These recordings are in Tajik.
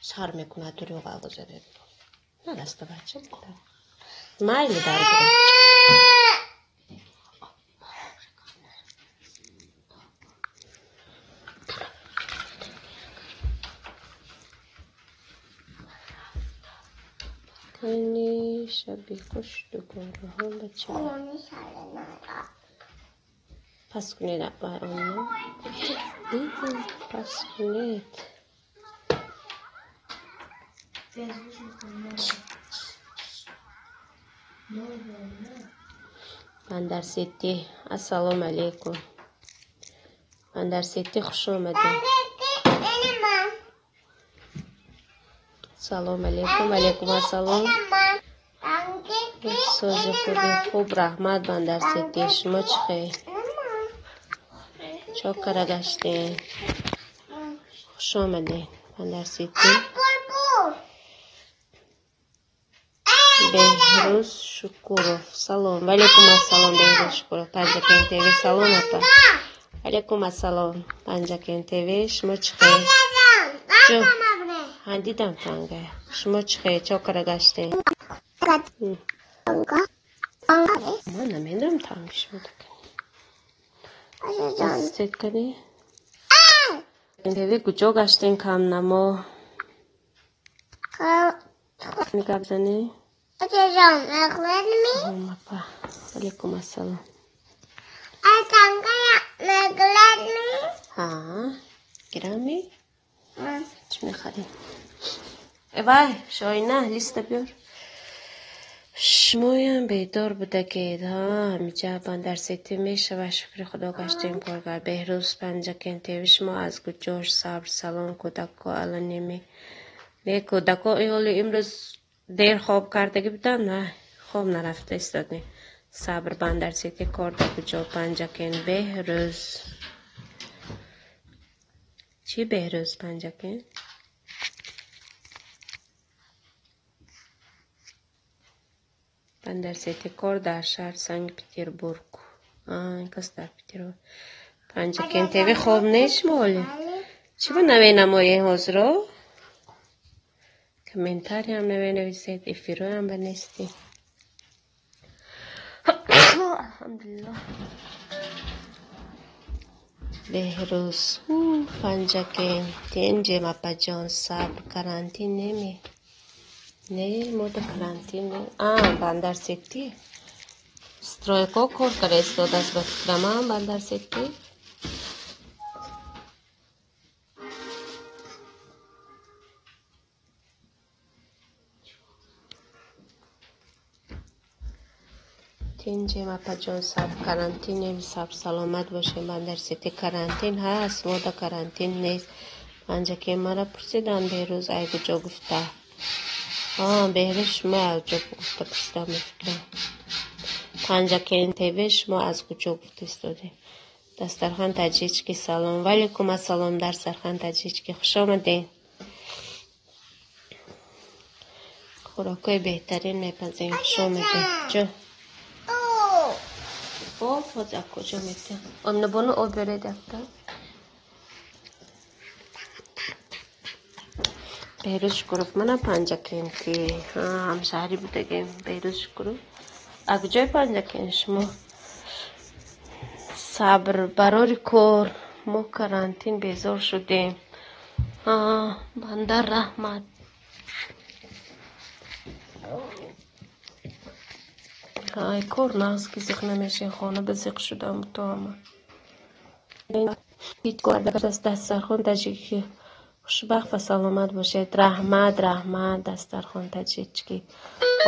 Сар мекунад дурӯғ овоза. Нараста бача. Майли дар. Кани шаби хуш дугораҳо бача. Пас кунед оно. Пас кунед. Бандар Сити. Ассалому алайкум. Бандар Сити хуш омадед. Салом алейкум, алейкум ассалом. Сози хуби хуб, раҳмат Бандар Сити. Шумо чӣ хел? Чо кара гаштем? Хуш омадед Бандар Сити. Беҳрӯз Шукуров. Салом. Валейкум ассалом Беҳрӯз Шукуров. Панҷакент ТВ. Салом апа. Алейкум ассалом Панҷакент ТВ. Шумо чӣ хел? Ҷо. Ҳа дидам танга. Шумо чӣ хел? Чо кара гаштем? Ман намедонам танги шумо кани. ТВ куҷо гаштем камнамо? Гап занӣ? Апа. Алейкум ассалом. Ҳа, гирами? Чӣ мехарем? Вай, Шоина, листа биёр. Шумоям бедор будагед. Ҳа, ҳамиҷа Бандар Сити мешавад. Шукри Худо гаштем коргар. Беҳрӯз Панҷакент ТВ. Шумо аз куҷош? Сабр, салом, кӯдако аланеми. Не, кӯдако ҳоли имрӯз дер хоб кардагӣ будам, на, хоб нарафта истодем. Сабр Бандар Сити кор дар куҷо? Панҷакент. Беҳрӯз. Чӣ Беҳрӯз Панҷакент? Бандар Сити кор дар шаҳр Санкт-Петербург. Ин кас дар Петербург. Панҷакент ТВ хоб нест шумо ҳоле? Чӣ ба наменамоед ҳозиро? Комментариям наменависед, эфироям ба нестӣ. Алҳамдулиллоҳ. Беҳрӯз Панҷакент. Тенҷем апаҷон, сабр, карантин неми? Не, мо да карантин не. А, Бандар Сити. Стройко кор кара истодааст ба фикрам, Бандар Сити. Тинҷем апаҷон, сабр, карантинем, сабр, саломат бошем. Бандар Сити карантин ҳаст, мо да карантин нест. Панҷакент мара пурсидам Беҳрӯз ай куҷо гуфта. А, Беҳрӯз шумо аз куҷо гуфта пурсидам мефикрам. Панҷакент ТВ шумо аз куҷо гуфта истодем. Дастархон таҷички салом. Валейкум ассалом Дастархон таҷички. Хуш омадед. Хӯрокҳои беҳтарин мепазем. Хуш омадед. Ҷо. Об ҳозир аз куҷо метиҳам? Оминабону об биёред якта. Беҳрӯз Шукуров. Мана Панҷакенти. Ҳамшаҳрӣ будагем. Беҳрӯз Шукуров. Аз куҷои Панҷакент шумо? Сабр, барори кор. Мо карантин безор шудем. Бандар раҳмат. Ай, кор нағз ки зиқ намешин, хона ба зиқ шудам то ҳама. Дастархон таҷикӣ. Хушбахт ва саломат бошед. Раҳмат, раҳмат, Дастархон таҷички.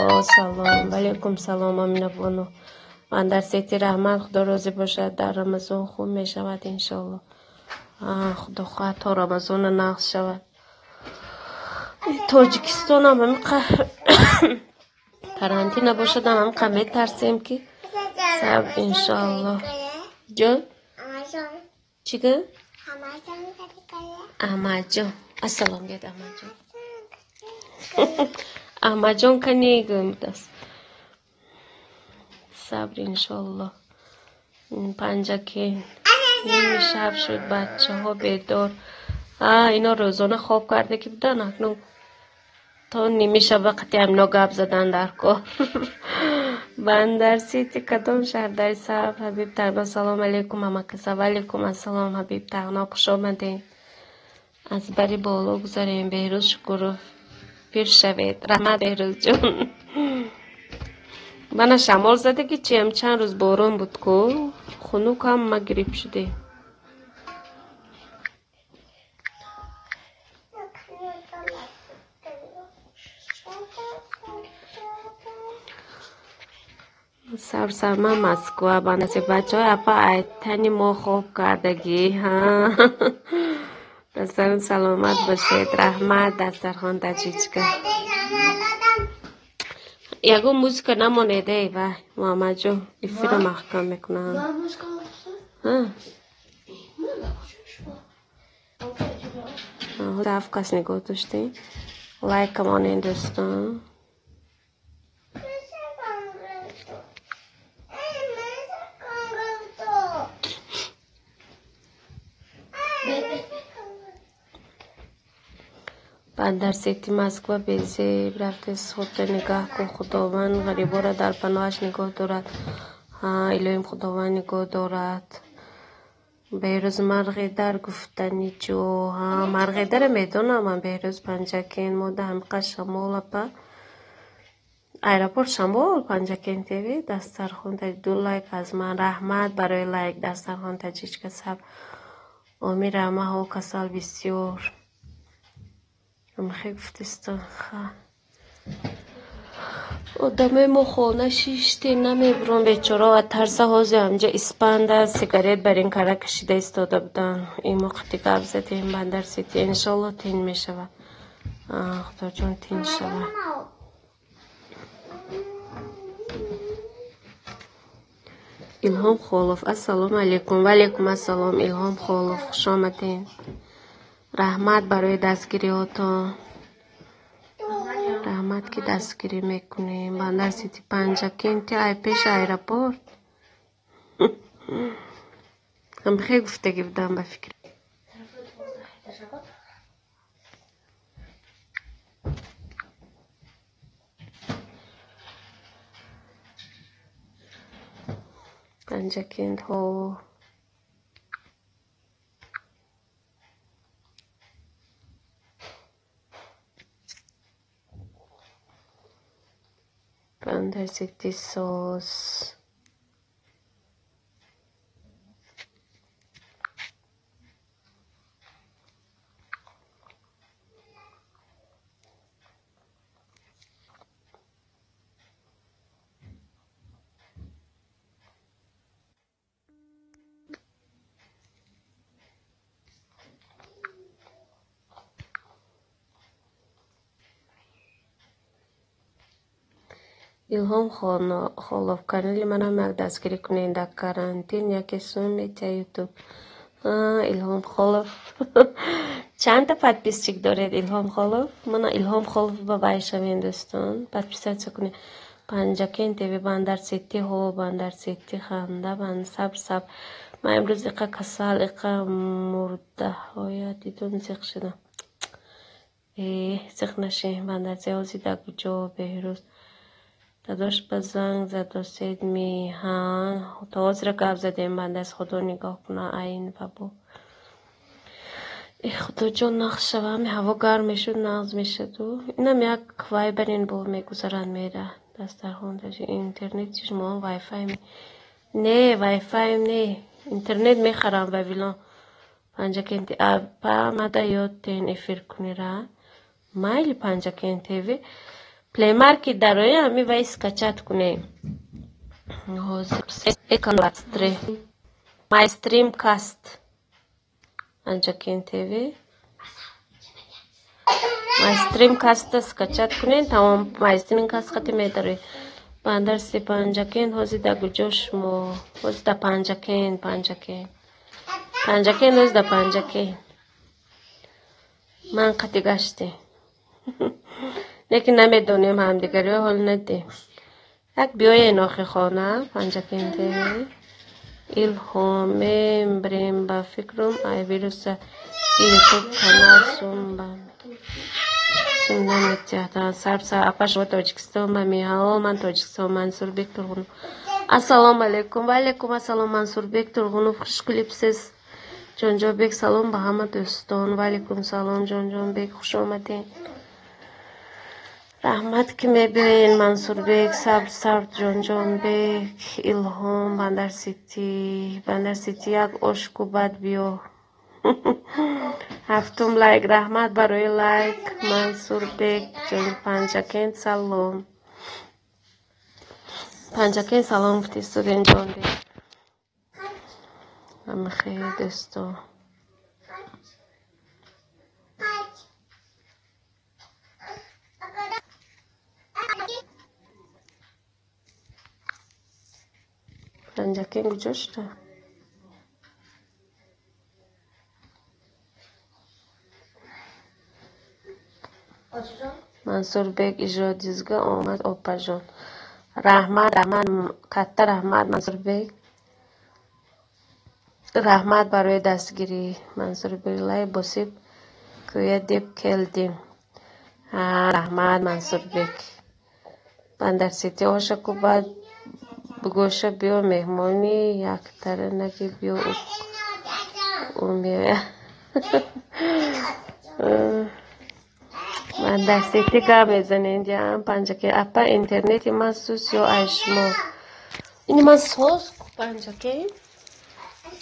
О, салом. Валейкум салом, Аминабону. Бандар Сити раҳмат, Худо розӣ бошад. Дар Рамазон хуб мешавад иншоллоҳ. Худо хоҳад то Рамазона нағз шавад. Тоҷикистонам ҳамиқа карантин набошадам, ҳамиқа метарсем ки сабр иншоаллоҳ. Ҷо? Чӣ гап? Аҳмадҷон. Ассалом гӯяд Аҳмадҷон. Аҳмадҷон кани гӯмдааст. Сабр иншоаллоҳ. Панҷакент ними шаб шуд, бачаҳо бедор. Ино рӯзона хоб карда ки будан, акнун то ними шаба қати ҳамино гап задан дар кор. Бандар Сити кадом шаҳр дар сабр? Ҳабиб Тағно, салом алейкум ҳамакаса. Ва алейкум ассалом Ҳабиб Тағно, хуш омадед. Аз бари боло гузарем. Беҳрӯз Шукуров, пир шавед. Раҳмат Беҳрӯзҷон. Мана шамол задаги чиам, чанд рӯз борон буд ку, хунук ҳама гирифт шудем. Сабр сабр, ман Москва бандаси бачаҳои апа айтани мо хоб кардагӣ. Дастарон саломат бошед. Раҳмат дастархон таҷичка. Ягон музика намонед эй вай Муҳаммадҷон, эфирро маҳкам мекунам. Ҳафт кас нигоҳ доштем. Лайка монед дӯстон. Бандар Сити Москва безеб рафте худро нигаҳ кун. Худованд ғариборо дар паноҳаш нигоҳ дорад. Илоҳим Худованд нигоҳ дорад. Беҳрӯз Марғидар гуфтани ҷо. Марғидаро медонам ман. Беҳрӯз Панҷакент мода ҳамиқа шамол апа. Аэропорт шамол Панҷакент ТВ дастархон ду лайк аз ман. Раҳмат барои лайк дастархон таҷичка сабр. Омир рамаҳо касал бисёр. Мехе гуфтистон ха. Одамои мо хона шиштем, намебурон бечора ва тарса ҳози ҳамҷа испанда сигарет бар ин кара кашида истода буданд. Ин мо қати гап задем Бандар Сити. Иншоаллоҳ тин мешавад. Худоҷон тин шавад. Илҳом Холов, ассалому алайкум. Ва алайкум ассалом Илҳом Холов, хуш омадед. Раҳмат барои дастгириҳотон. Раҳмат ки дастгирӣ мекунем. Бандар Сити Панҷакенти ай пеш аэропорт. Ҳамхе гуфтагӣ будам ба фикр. Панҷакент ҳо. Бандар Сити сос. Илҳом Холов, канали манам як дастгирӣ кунед дар карантин, яке сум метия ютуб. Илҳом Холов. Чандта подписчик доред Илҳом Холов? Мана Илҳом Холов ба вай шавем дӯстон. Подписаться кунед. Панҷакент ТВ, Бандар Сити ҳо, Бандар Сити ханда, бан сабр сабр. Ман имрӯз иқа касал, иқа мурдаҳоя дидум зиқ шудам. Зиқ нашем Бандар Сити ҳози дар куҷо Беҳрӯз? Дадош ба занг задосед меҳан. То ҳозира гап задем бандас Худо нигоҳ куна айн вабо. Худоҷон нағз шава, ҳами ҳаво гарм мешуд, нағз мешаду. Инам як вайбарин бо мегузаранд мера. Дастархон даши интернет шумо вайфай не, вайфайм не. Интернет мехарам Вавилон. Панҷакенти апа мада ёд тен эфир кунира. Майли Панҷакент ТВ. Плей Маркет дароя ҳами вай скачать кунем. Ҳозир My Streamcast. Панҷакент ТВ. My Streamcast скачать кунем, тамом My Streamcast хати медароед. Бандар Си Панҷакент ҳозир дар куҷо шумо? Ҳозир дар Панҷакент, Панҷакент. Панҷакент ҳозир дар Панҷакент. Ман қати гаштем. Лекин намедонем ҳамдигариро ҳол надем. Як биёен охи хона, Панҷакент. Илҳом мембрем ба фикрум ай вируса ютуб канал сумба наметиҳад. Сабр сабр апа, шумо Тоҷикистон ба меҳао, ман Тоҷикистон. Мансурбек Турғунов, ассалому алайкум. Ва алайкум ассалом, Мансурбек Турғунов, хуш келибсиз. Ҷонҷонбек, салом ба ҳама дӯстон. Ва алайкум салом, Ҷонҷонбек, хуш омадед. Раҳмат, ки мебиёен, Мансурбек. Сабр сабр, Ҷонҷонбек. Илҳом, Бандар Сити, Бандар Сити як ошку бад биё. Ҳафтум лайк, раҳмат барои лайк, Мансурбек ҷон. Панҷакент салом. Панҷакент салом гуфти студент Ҷонбек. Ҳамахел, дӯсто. Панҷакент куҷо шуда? Мансурбек, ижодизга омад, опаҷон. Раҳмат, раҳмат, катта раҳмат, Мансурбек. Раҳмат барои дастгирӣ. Мансурбек, лайк босиб кӯя деб келдим. Раҳмат, Мансурбек. Бандар Сити ошаку баъд бугӯша биё меҳмонӣ, яктара наги биё, ӯ меояд. Бандар Сити гап мезанед, ям Панҷакент. Апа, интернети ман сус ё ай шумо? Ини ман соз, Панҷакент.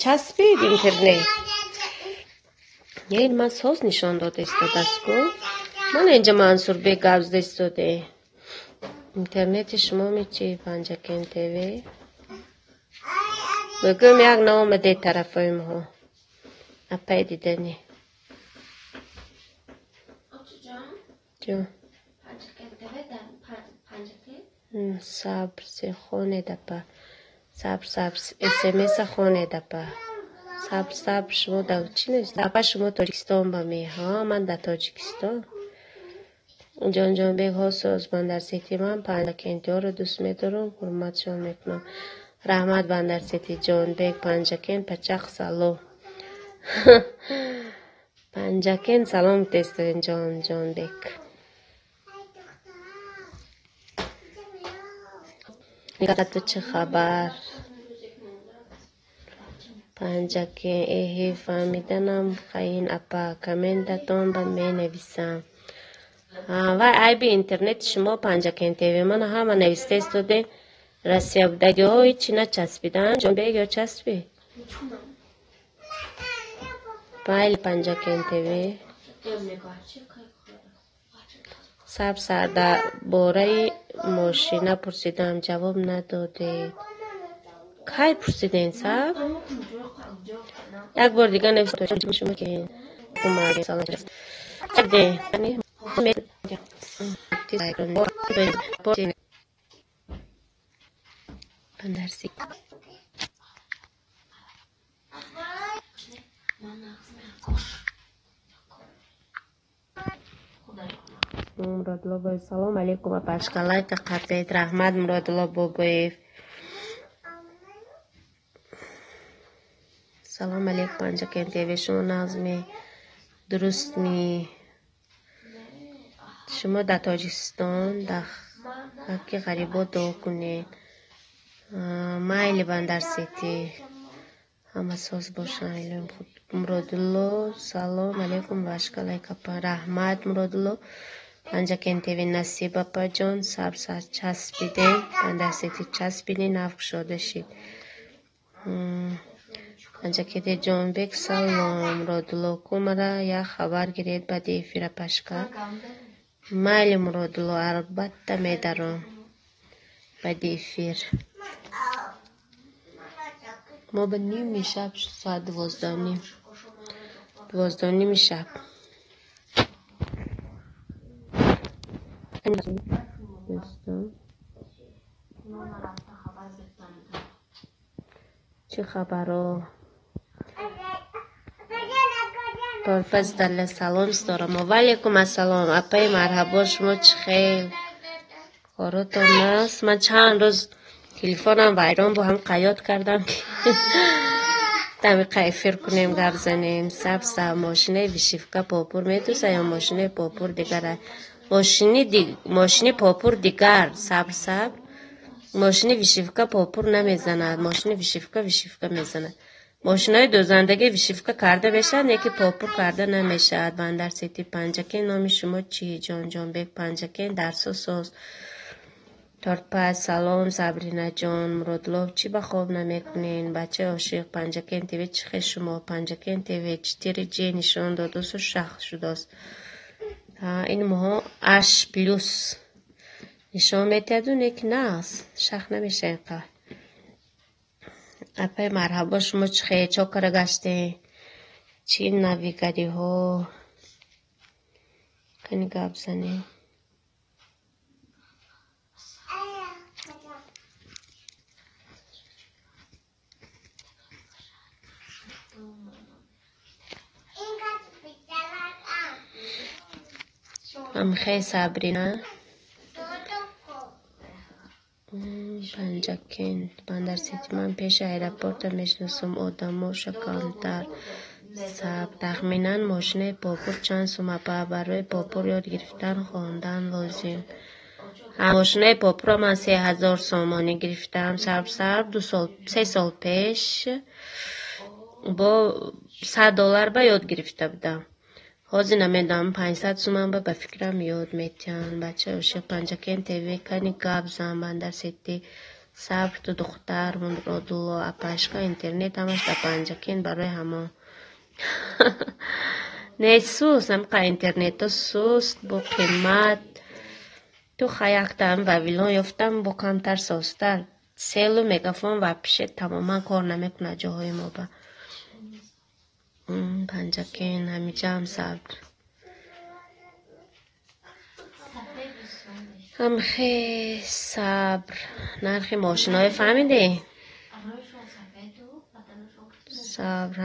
Часпид интернет. Не, ин ман соз нишон дода истодааст ку. Мана инҷа Мансурбек гап зада истоде. Интернети шумо мечи, Панҷакент ТВ? Бигӯм, як наомадед тарафҳои моҳо. Апай диданӣ. Ҷон. Сабр хонед, апа. Сабр сабр смс хонед, апа. Сабр сабр, шумо дар чӣ нависта? Апа, шумо Тоҷикистон ба меҳа? Ман дар Тоҷикистон. Ҷонҷонбек, ҳо соз, Бандар Сити, ман панҷакентиҳоро дӯст медорам, ҳурматшон мекунам. Раҳмат, Бандар Сити Ҷонбек. Панҷакент пачақ салом. Панҷакент салом тестовин, Ҷонҷонбек. Ту чӣ хабар? Панҷакент, эҳе, фаҳмиданам қаин, апа, комментатон ба менависам. Вай айби интернети шумо, Панҷакент ТВ. Мана ҳама нависта истодем. Россия будагиҳо ҳичи начаспиданд. Ҷонбек, ё часпид? Майли, Панҷакент ТВ. Сабр сабр, дар бораи мошина пурсидам, ҷавоб надодед. Кай пурсидем, сабр? Як бор дига нависед. Шумо ки салом. Бандар Сити. Муродулло Бобоев, салом алейкум, апашка, лайка қапед. Раҳмат, Муродулло Бобоев. Салом алейкум, Панҷакент ТВ, шумо нағзми, дурустми? Шумо дар Тоҷикистон дар ҳаққи ғарибо дуо кунед. Майли, Бандар Сити. Ҳама соз бошанд. Муродулло, салом алейкум, вашка, лайк апа. Раҳмат, Муродулло. Панҷакент ТВ, Насиб апаҷон, сабр сабр, часпидем. Бандар Сити часпидем, нав кушода шид. Панҷакент Ҷонбек, салом. Муродулло, ку мара як хабар гиред баъди эфира, пашка. Майли, Муродулло, албатта медаром баъди эфир. Мо ба ними шаб, соат 12:30. 12:30 шаб. Дӯстон. Чӣ хабаро? Торпаз далла, салом, ситорамо. Ва алейкум ассалом, апаи, марҳабо, шумо чӣ хел? Коротон аст. Ман чанд рӯз телефонам вайрон бо ҳам қаёд кардам, ки дамиқа эфир кунем, гап занем. Саб саб мошинаи вышивка попур медуза ё мошинаи попур дигар? Мошини попур дигар. Сабр, сабр. Мошини вышивка попур намезанад. Мошини вышивка вышивка мезанад. Мошинои дӯзандагӣ вышивка карда мешавад, не ки попур карда намешавад. Бандар Сити Панҷакент номи шумо чӣ? Ҷонҷонбек Панҷакент дарсо соз. Тортпаз салом Сабринаҷон. Муродлов чӣ ба хоб намекунед? Бачаи ошиқ Панҷакент ТВ чӣ хел шумо? Панҷакент ТВ 4G нишон додосу шах шудааст. Ин моҳо H плюс нишон медиҳаду не ки нағз шах намеша инқадр. Апай марҳабо, шумо чӣ хел чо кара гаштед? Чӣ навигариҳо? Кани гап занем. Амхе Сабрина. Панҷакент Бандар Сити ман пеши аэропорта мешиносам, одамоша камтар. Саб тахминан мошинаи попур чанд сум апа? Барои попур ёд гирифтан хондан лозим. Мошинаи попурро ман 3000 сомонӣ гирифтам. Сабр, сабр, 2 сол, 3 сол пеш бо $100 ба ёд гирифта будам. Ҳозир намедонам, 500 суман ба фикрам ёд метиҳанд. Бачаи ошиқ Панҷакент ТВ кани гап зан. Бандар Сити сабр ту духтар Муродулло апашка интернет ҳамаш дар Панҷакент барои ҳамон. Не суст, ҳамқа интернето суст, бо қимат. Ту хаяктам Вавилон ёфтам бо камтар созтар. Селу мегафон вообще тамоман кор намекунад ҷоҳои мо ба. Панҷакент ҳамиҷаам сабр. Ҳамхе сабр. Нархи мошинои фаҳмидӣ? Сабр,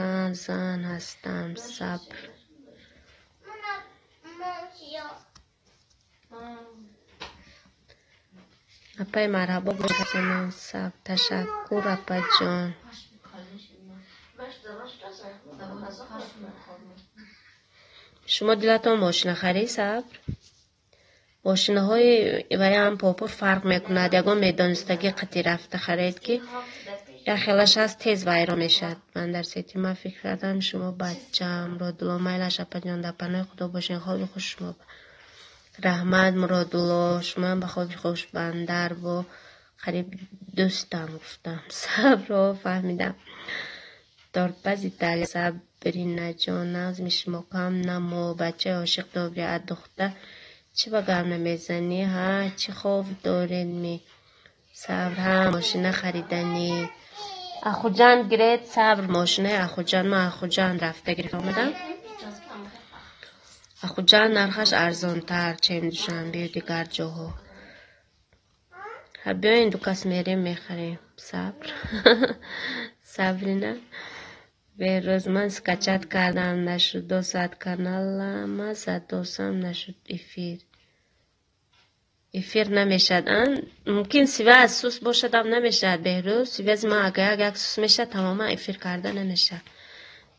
зан ҳастам, сабр. Апай марҳабо бошам, сабр. Ташаккур апаҷон. Шумо дилатон мошина харид, сабр? Мошинаҳои ваям попур фарқ мекунад. Ягон медонистагӣ қатӣ рафта харед, ки як хелаш ҳаст тез вайрон мешавад. Бандар Сити ман фикр кардам шумо бачам. Муродулло майлаш апаҷон, дар паноҳи Худо бошед. Хоби хуш шумо. Раҳмат Муродулло, шумоам ба хоби хуш. Бандар бо қариб дӯстам гуфтам. Сабрро фаҳмидам. Тортпаз Италия Сабринаҷон нағзми шумо кам намо. Бачаи ошиқ добри а духта чӣ ба гап намезанӣ? Ҳа, чӣ хов доред ми? Сабр, ҳа, мошина хариданӣ. Ахуҷанд гиред, сабр, мошинаи Ахуҷанд. Ман Ахуҷанд рафта гирифта омадам. Ахуҷанд нархаш арзонтар, чем Душанбею дигар ҷоҳо. Ҳа, биёен ду кас мерем мехарем. Сабр. Сабрина. Берӯз ман скачать кардам, нашуд. 2 соат каналама задосам, нашуд эфир. Эфир намешавад. Мумкин связь суст бошадам намешавад, Беҳрӯз. Связи ман агар як суст мешавад, тамоман эфир карда намешавад.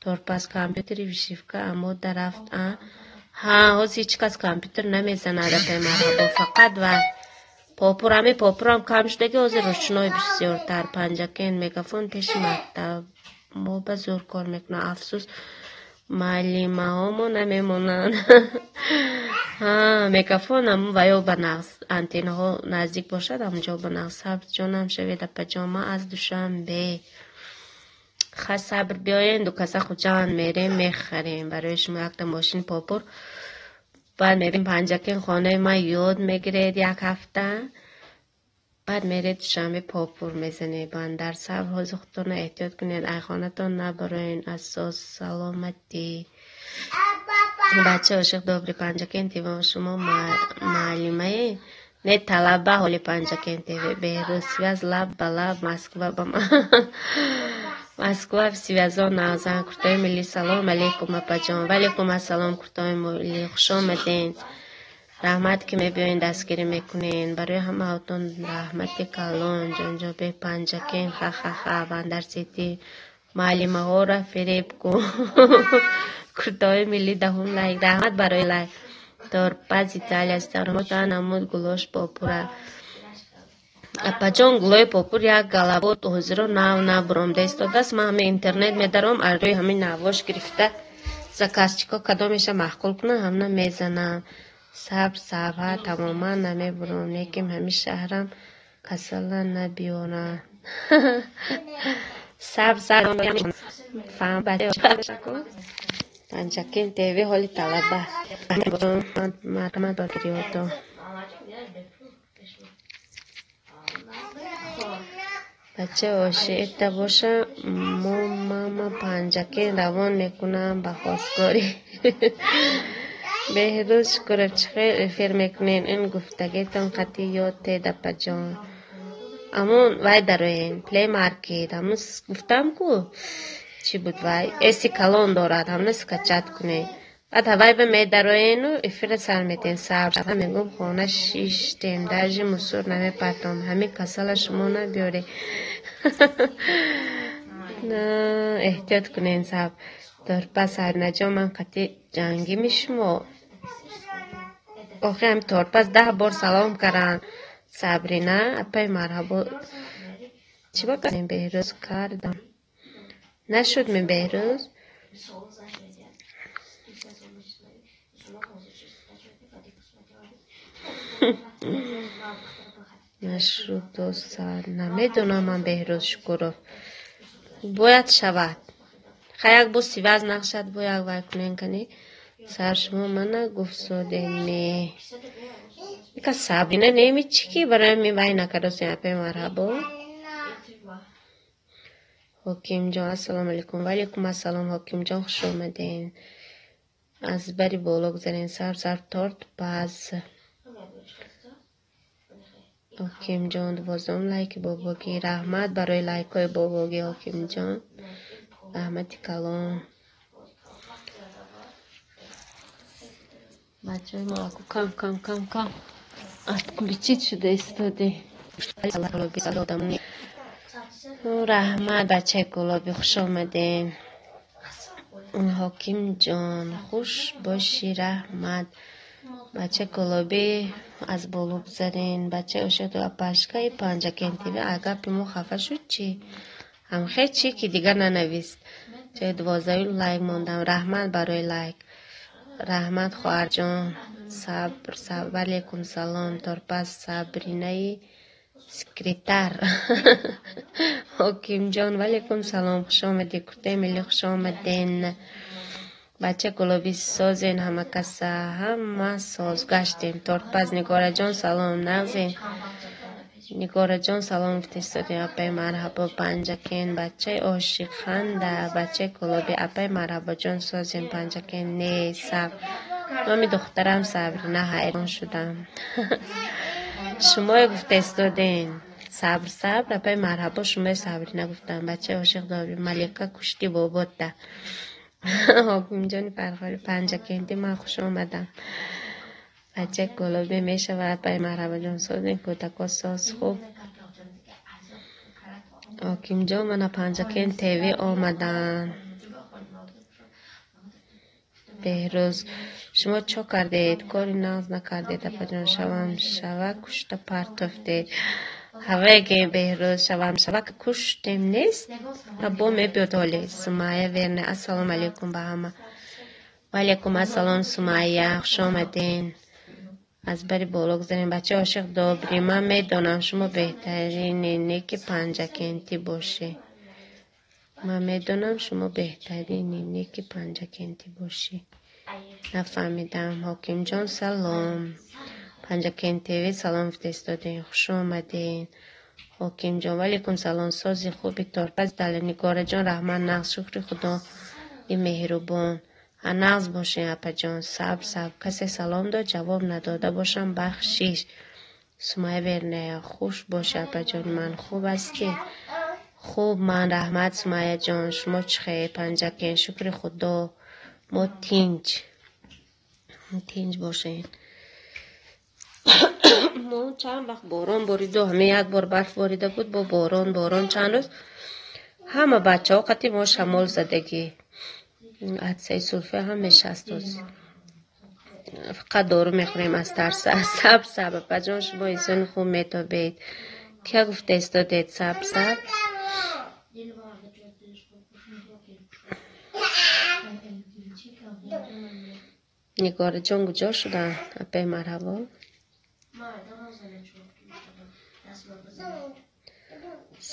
Торпаз компютери вышивка аммо дарафт. Ҳа, ҳозир ҳеҷ кас компютер намезанад, апай марҳабо. Фақат ва попур, ҳамин попурам кам шудаги ҳозир ручной бисёртар. Панҷакент мегафон пеши мактаб мо ба зӯр кор мекунад. Афсӯс, муаллимаҳомо намемонанд. Ҳа, мегафон ҳам ва ё ба нағз антеннаҳо наздик бошад, ҳамонҷо ба нағз. Сабр ҷонам шавед, апаҷон, ман аз Душанбе. Ха, сабр, биёен ду каса Хуҷанд мерем мехарем барои шумо якта мошини попур. Баъд мерем Панҷакент хонаи ман ёд мегиред як ҳафта. Баъд меред Душанбе попур мезанед. Бандар сабр, ҳозир худтонро эҳтиёт кунед, ай хонатон набароен. Асос саломатӣ. Бачаи ошиқ добри Панҷакент ТВ шумо муаллимае? Не, талаба ҳоли Панҷакент ТВ. Беҳрӯз связь лаб ба лаб Москва ба Москва связо нағзан. Куртои миллӣ салом алейкум апаҷон. Ваалейкум ассалом куртои миллӣ, хуш омадед. Раҳмат, ки мебиёен, дастгирӣ мекунен. Барои ҳамаатон раҳмати калон. Ҷонҷобе Панҷакен, ха-ха-ха, Бандар-Сити, муаллимаҳоро фиреб кун. Куртаҳои миллӣ даҳум лайк. Раҳмат барои лайк. Торпаз Италия стармота намуд гулош попура. Апаҷон, гулои попур як галабот ҳозиро нав нав буромда истодааст. Ман ҳамин интернет медаром, аз рӯи ҳамин навош гирифта заказчико кадомеша маъқул кунам, ҳамна мезанам. Сабр сабр тамоман намебуром, лекин ҳамин шаҳрам касала набиёрам. Сабр сабр фаҳм. Панҷакен ТВ ҳоли талаба. Марҳамат ба гириёто. Бача оши это боша, мо мама Панҷакен равон мекунам ба хостгорӣ. Беҳрӯз Шукуров, чӣ хел эфир мекунен? Ин гуфтагитон қатъи ёд тед, апаҷон. Амон вай дароен, Плей Маркет, ҳамун гуфтам ку, чӣ буд вай? Эси калон дорад, ҳамна скачать кунед. Баъд ҳавай ба медароену эфира сар метен. Сабр мегӯм, хона шиштем, даже мусор намепартом. Ҳамин касала шумо набиёре. Эҳтиёт кунен, сабр. Торпаз Сарнаҷон, ман қатъи ҷангими шумо. Охи ҳами торпаз 10 бор салом каранд. Сабрина, апай марҳабо. Чӣ ба кардем Беҳрӯз кардам? Нашуд ми Беҳрӯз? Нашуд дӯстар. Намедонам ман Беҳрӯз Шукуров. Бояд шавад. Хай як бо сиваз нақшад, бо як вай кунен кани. Сар шумо мана гуфтсодем не. Ика Сабрина неми чӣ ки барои ми вай накардосем, апай марҳабо. Ҳокимҷон, ассалому алайкум. Ва алайкум ассалом, Ҳокимҷон, хуш омаден. Аз бари боло гузарен, сар сар торт паз. Ҳокимҷон, 12 лайки бобогӣ. Раҳмат барои лайкҳои бобогӣ, Ҳокимҷон. Раҳмати калон. Бачаҳои мо аку кам кам кам кам отключить шуда истоде. Раҳмат, бачаи гулобӣ, хуш омаден. Ҳокимҷон, хуш бошӣ, раҳмат. Бачаи гулобӣ аз боло гузарен. Бачаи ошиқу апашкаи Панҷакен ТВ агар мо хафа шуд чӣ? Ҳамхе чӣ ки дигар нанавист. Ҷои 12 лайк мондам. Раҳмат барои лайк. Раҳмат, хоҳарҷон. Сабр, сабр. Алейкум салом. Торпаз Сабринаи секретар. Ҳокимҷон, валейкум салом. Хуш омадӣ. Куртаи миллӣ, хуш омаден. Бача гулобӣ созен ҳама каса. Ҳама соз гаштем. Торпаз Нигораҷон, салом. Нағзен. Нигораҷон, салом гуфтистодем. Апай марҳабо Панҷакен. Бачаи ошиқханда. Бачаи гулобӣ. Апай марҳабоҷон, созем Панҷакен. Не, сабр. Номи духтарам Сабрина, ҳайрон шудам. Шумое гуфтаистоден. Сабр сабр, апай марҳабо, шумои Сабрина гуфтам. Бачаи ошиқ добри. Малика кушти боботта. Ҳокимҷони Фархорӣ Панҷакентӣ, ман хуш омадам. Бачаи гулобӣ мешавад, апай марҳабоҷон, созем кӯдако соз хуб. Ҳокимҷон, мана Панҷакен ТВ омаданд. Беҳрӯз, шумо чо кардед? Кори нағз накардед, апаҷон. Шавам шава кушта партофтед. Ҳавеге Беҳрӯз, шавам шава куштем нест? Бо мебиёд ҳоле. Сумайя Верне, ассалому алайкум ба ҳама. Ва алайкум ассалом, Сумайя, хуш омаден. Аз бари боло гузарем. Бачаи ошиқ добрӣ, ман медонам шумо беҳтарине, не ки Панҷакентӣ бошӣ. Ман медонам шумо беҳтарине, не ки Панҷакентӣ бошӣ. Нафаҳмидам. Ҳокимҷон, салом. Панҷакен ТВ салом гуфтаистодем. Хуш омаден. Ҳокимҷон, валейкум салом. Сози хуби торпаз дала. Нигораҷон, раҳмат, нағз, шукри Худои меҳрубон. Нағз бошем, апаҷон. Сабр сабр. Касе салом дод, ҷавоб надода бошам, бахшиш. Сумайя Вернея, хуш бошӣ, апаҷони ман. Хуб ҳастӣ? Хуб, ман раҳмат, Сумайяҷон. Шумо чӣ хел? Панҷакен, шукри Худо. Мо тинҷ. Тинҷ бошем. Мо чанд вақт борон бориду, ҳаме як бор барф борида буд, бо борон борон чанд рӯз ҳама бачаҳо қати мо шамол задагӣ. Атсаи сулфа ҳам мешаст. Фақат дору мехӯрем аз тарса. Сабр сабр апаҷон, шумо инсони хуб метобед. Кия гуфта истодед сабр сабр? Нигораҷон куҷо шуданд? Апаи марҳабо.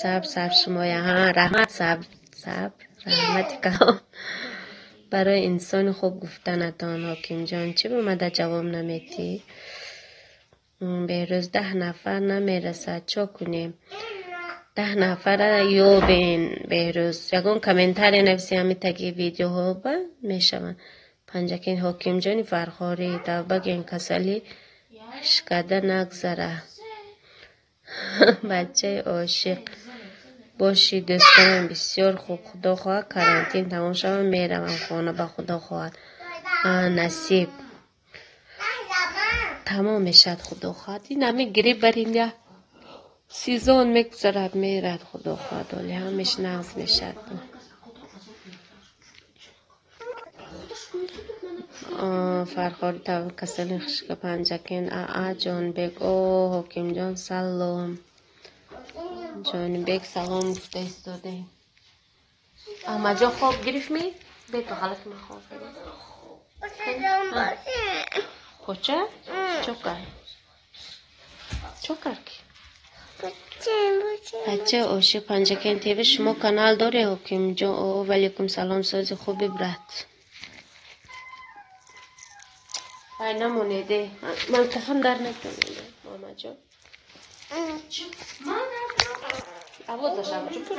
Сабр сабр шумоя. Ҳа, раҳмат, сабр сабр, раҳмати калон барои инсони хуб гуфтанатон. Ҳокимҷон, чӣ ба мада ҷавоб наметӣ? Беҳрӯз 10 нафар намерасад, чо кунем? 10 нафара ёбен Беҳрӯз. Ягон комментария нависи ҳами таги видеоҳо ба мешаванд. Панҷакент ҳокимҷони Фархорӣ, тавба ген касалӣ хишкада нагзара. Бачаи ошиқ бошӣ, дӯстонам бисёр хуб. Худо хоҳад карантин тамом шавад, меравам хона, ба Худо хоҳад. Насиб тамом мешавад, Худо хоҳад. Ин ҳами грипп барин як сезон мегузарад, мерад, Худо хоҳад, оли ҳамеш нағз мешавад. Фархори тавба касали хишка Панҷакент. Аа Ҷонбек, о Ҳокимҷон салом. Ҷонибек салом гуфта истодем. Аҳмадҷон хоб гирифт ми? Бе бағалак ман хоб гирифт. Поча? Чо кард? Чо кард ки? Бачаи ошиқ Панҷакент ТВ, шумо канал доред Ҳокимҷон? О, валейкум салом, сози хуби брат. Ай намонеде. Ман тафон дар накунед, Муҳаммадҷон. Авозаш авҷу пур.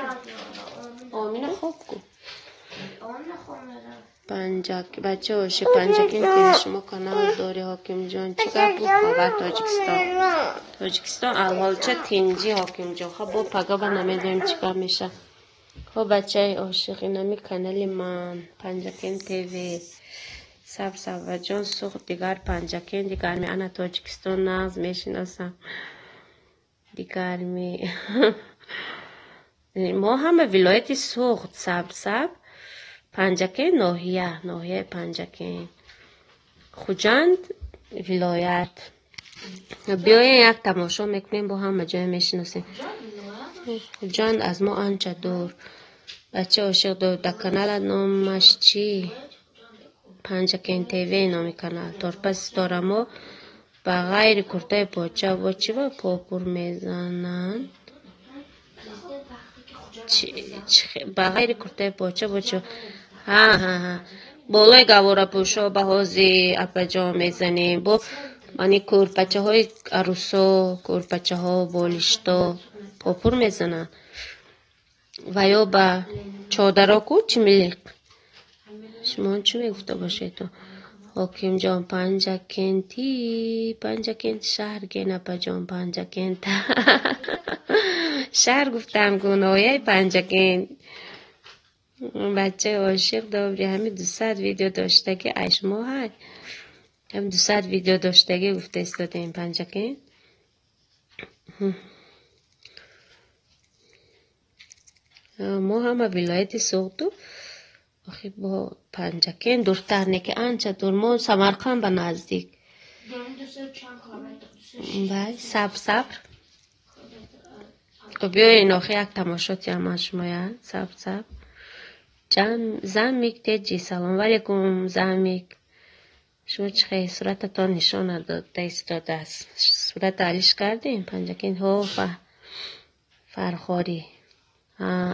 Омина хоб ку. Панҷак бачаи ошиқ Панҷакент ТВ, шумо канал доред Ҳокимҷон? Чӣ гап буд хабар Тоҷикистон? Тоҷикистон алҳолча тинҷӣ Ҳокимҷон. Хоб бо пагаба намедонем чӣ гап мешавад. Хоб бачаи ошиқ, инами канали ман Панҷакент ТВ. Сабр сабрҷон, суғд дигар Панҷакент дигар ми ана Тоҷикистон нағз мешиносам. Дигар ми мо ҳама вилояти Суғд, сабр сабр, Панҷакент ноҳия, ноҳияи Панҷакент, Хуҷанд вилоят. Биёем як тамошо мекунем, бо ҳама ҷое мешиносем. Хуҷанд аз мо анча дур. Бачаи ошиқ дар канала номаш чӣ? Панҷакент ТВ номи канал. Торпа ситора мо ба ғайри куртаи поча бо чӣ ба попур мезананд? Ба ғайри куртаи поча бо чӣ? Ҳа, ҳа, ҳа. Болои гаворапӯшо ба ҳози апаҷон мезанем. Бо мани кӯрпачаҳои арӯсо, кӯрпачаҳо, болишто попур мезананд. Ва ё ба чодаро ку чӣ милиқ? Шумо чӣ мегуфта бошед? Ҳокимҷон Панҷакенти, Панҷакент шаҳр ген апаҷон Панҷакент. Шаҳр гуфтам ку, ноҳияи Панҷакент. Бачаи ошиқ добри, ҳами 200 видео доштагӣ ай шумо ҳай. Ҳами 200 видео доштагӣ гуфта истодем Панҷакент. Мо ҳама вилояти Суғду, охи бо Панҷакент дуртар не ки анча дур, мо Самарқанд ба наздик. Бай, сабр сабр. Биёен охи як тамошо тиям аз шумоя. Сабр сабр. Замик теҷи, салом алейкум Замик. Шумо чӣ хел сурататон нишон надода истодааст? Сурата алиш кардем Панҷакент ҳо Фархорӣ.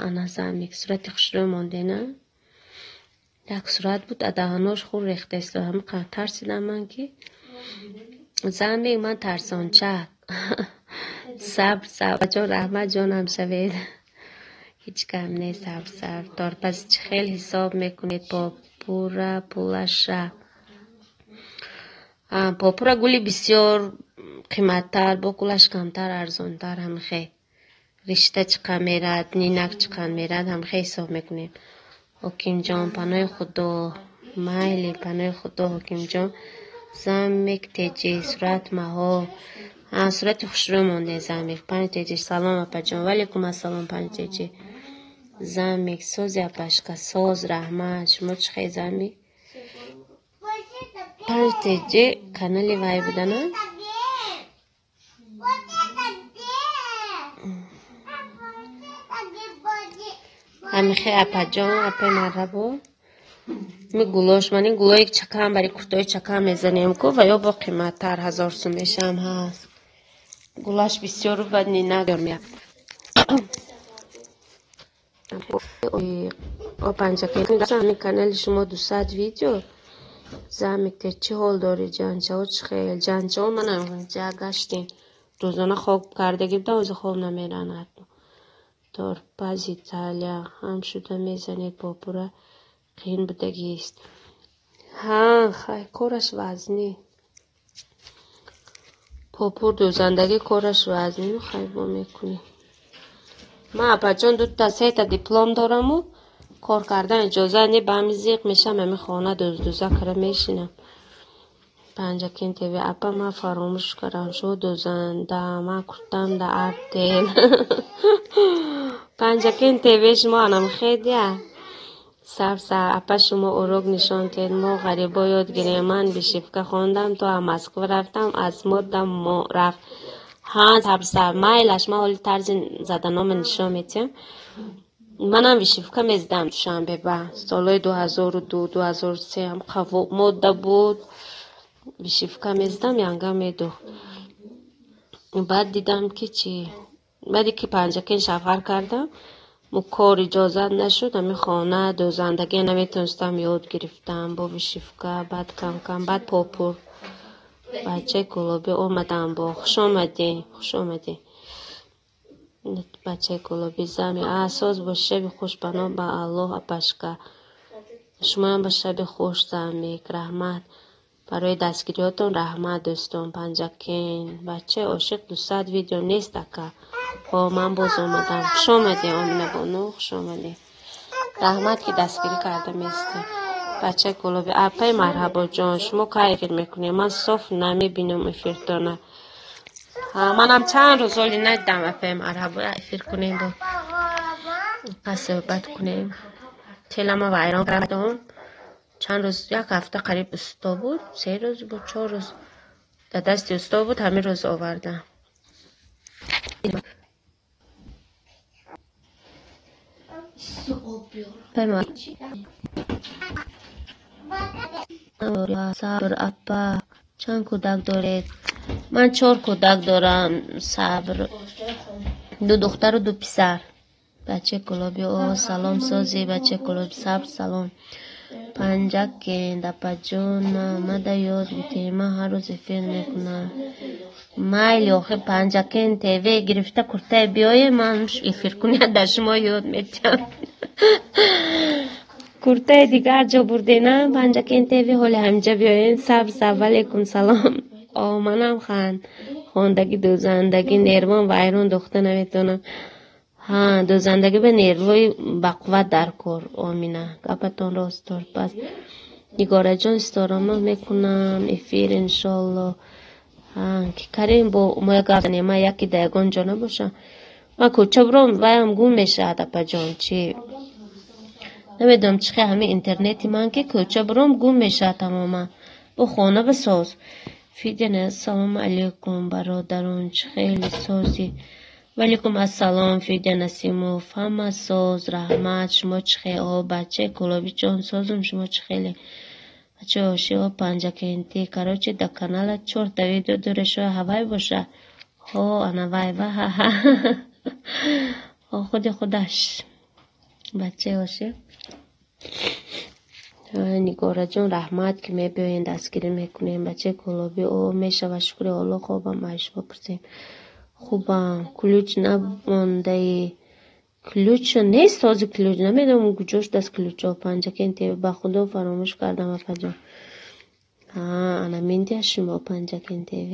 Ана Замик, сурати хушрӯ мондена. Як сурат буд, адаҳанош хур рехта истода. Ҳама тарсидам ман ки Замик ман тарсончак. Сабр сабр ҷон, раҳмат ҷонам шавед. Ҳеҷ кам нест, сабр сабр. Торпас чӣ хел ҳисоб мекунед попура пулаша? Попура гули бисёр қиматтар, бо гулаш камтар, арзонтар ҳамхе. Ришта чӣ қад мерад, нинак чӣ қад мерад, ҳамхе ҳисоб мекунем. Ҳокимҷон, паноҳи Худо. Майли, паноҳи Худо, Ҳокимҷон. Замик теҷи сурат маҳо. Сурати хушрӯ монде Замик. Панҷ теҷи салом апаҷон. Валейкум ассалом панҷ теҷи. Замик сози апашка соз раҳмат. Шумо чӣ хел Замик? Панҷ теҷи канали вай будана? Ҳамихе апаҷон, апаи марҳабо. Ми гулош, ман ин гулои чакам бари куртои чакам мезанем ку ва ё бо қиматтар 1000 сум мешам ҳаст. Гулаш бисёру бад ни нагормя. О панҷакен канали шумо 200 видео. Замикте чӣ ҳол дорӣ ҷанчао чӣ хел? Ҷанчао манам ҷа гаштем. Рӯзона хоб кардагӣ будам, ҳозир хоб намеранад. Торпаз Италия ҳам шуда мезанед попура қиин будагист. Ҳа, хай кораш вазнӣ. Попур дӯзандагӣ кораш вазнӣ, хай бо мекунӣ. Ман апаҷон дута сета диплом дораму кор кардан иҷоза не, ба ҳами зиқ мешам, ҳами хона дӯздӯза кара мешинам. Панҷакен ТВ апа ман фаромӯш кардам, шумо дӯзанда, ман куртам да Артел. Панҷакен ТВ шумо анам хедя. Саб саб апа шумо урок нишон диҳед, мо ғарибо ёд гирем. Ман вышивка хондам, то аз Москва рафтам, аз модам рафт. Ҳа, саб саб майлаш, ман ҳоли тарзи заданома нишон медиҳам. Манам вышивка мезадам Душанбе ба солҳои 2002, 2003 ҳам мода буд. Вышивка мезадам, янга медухт. Баъд дидам ки чӣ, баъде ки Панҷакен шавҳар кардам, мо кор иҷозат нашуд, ҳами хона дӯзандагӣ наметонистам, ёд гирифтам бо вышивка, баъд кам-кам, баъд попур. Бачаи Кӯлобӣ омадам бо. Хуш омадӣ, хуш омадӣ. Бачаи Кӯлобӣ зами. А, соз бош, шаби хуш, паноҳ ба Аллоҳ апашка. Шумоям ба шаби хуш замик, раҳмат. Барои дастгириётон раҳмат дӯстон. Панҷакен. Бачаи ошиқ 200 видео нест ака. Ҳо, ман боз омадам. Хуш омадӣ, Омина бону, хуш омадӣ. Раҳмат ки дастгирӣ карда местӣ. Бачаи Кӯлобӣ, апаи марҳабоҷон, шумо кай эфир мекунед? Ман соф намебинам эфиртона. Ҳа, манам чанд рӯз ҳоли надидам апаи марҳабо. Эфир кунем бо. Пас суҳбат кунем. Телама вайрон кардам. Чанд рӯз, як ҳафта қариб усто буд, 3 рӯз буд, 4 рӯз дар дасти усто буд, ҳамин рӯз овардам. Сабр апа, чанд кӯдак доред? Ман 4 кӯдак дорам, Сабр. 2 духтару 2 писар. Бачаи Кӯлобӣ, о, салом сози, бачаи Кӯлобӣ, Сабр, салом. Панҷакен, апаҷон, омада ёд бидиҳед, ман ҳар рӯз эфир мекунам. Майли охир Панҷакен ТВ гирифта куртае биёе, ман эфир кунӣ дар шумо ёд медиҳам. Куртаи дигар ҷо бурдена, Панҷакен ТВ ҳоли ҳамҷа биёен. Сабр, сабр, алейкум салом. О, манам хан. Хондагӣ, дӯзандагӣ, нервон вайрон духта наметавонам. Ҳа, дӯзандагӣ ба нервҳои бақувват дар кор, Омина. Гапатон рост дор. Пас Нигораҷон ситорамо мекунам эфир иншоалло. Ҳа, ки карем бо мо як гап занем, ман яке дар ягон ҷо набошам. Ман кӯча буром, ваям гум мешавад апаҷон, чӣ? Намедонам чӣ хел ҳамин интернети ман ки кӯча буром гум мешавад тамоман. Бо хона бисоз. Фидяна, ассалому алайкум бародарон, чӣ хеле созӣ? Валейкум ассалом Фидя Насимов, ҳама соз, раҳмат, шумо чӣ хел? О, бачаи Кӯлобиҷон, созум, шумо чӣ хеле? Бачаи ошиқ, Панҷакентӣ. Короче, дар канала 4 видео доре, шояд ҳавай боша. Ҳо, ана вай, ва ҳа ҳа. Ҳо, худи худаш. Бачаи ошиқ. Нигораҷон, раҳмат ки мебиёен, дастгирӣ мекунем. Бачаи Кӯлобӣ, о, мешава, шукри Аллоҳ, хобам, ай шумо пурсем. Хубам, ключ намондаи. Ключ нест, ҳозир ключ намедонам куҷо шудааст ключҳо. Панҷакен ТВ, ба худо фаромӯш кардам апаҷон. Ҳа, ана миндия шумо Панҷакен ТВ.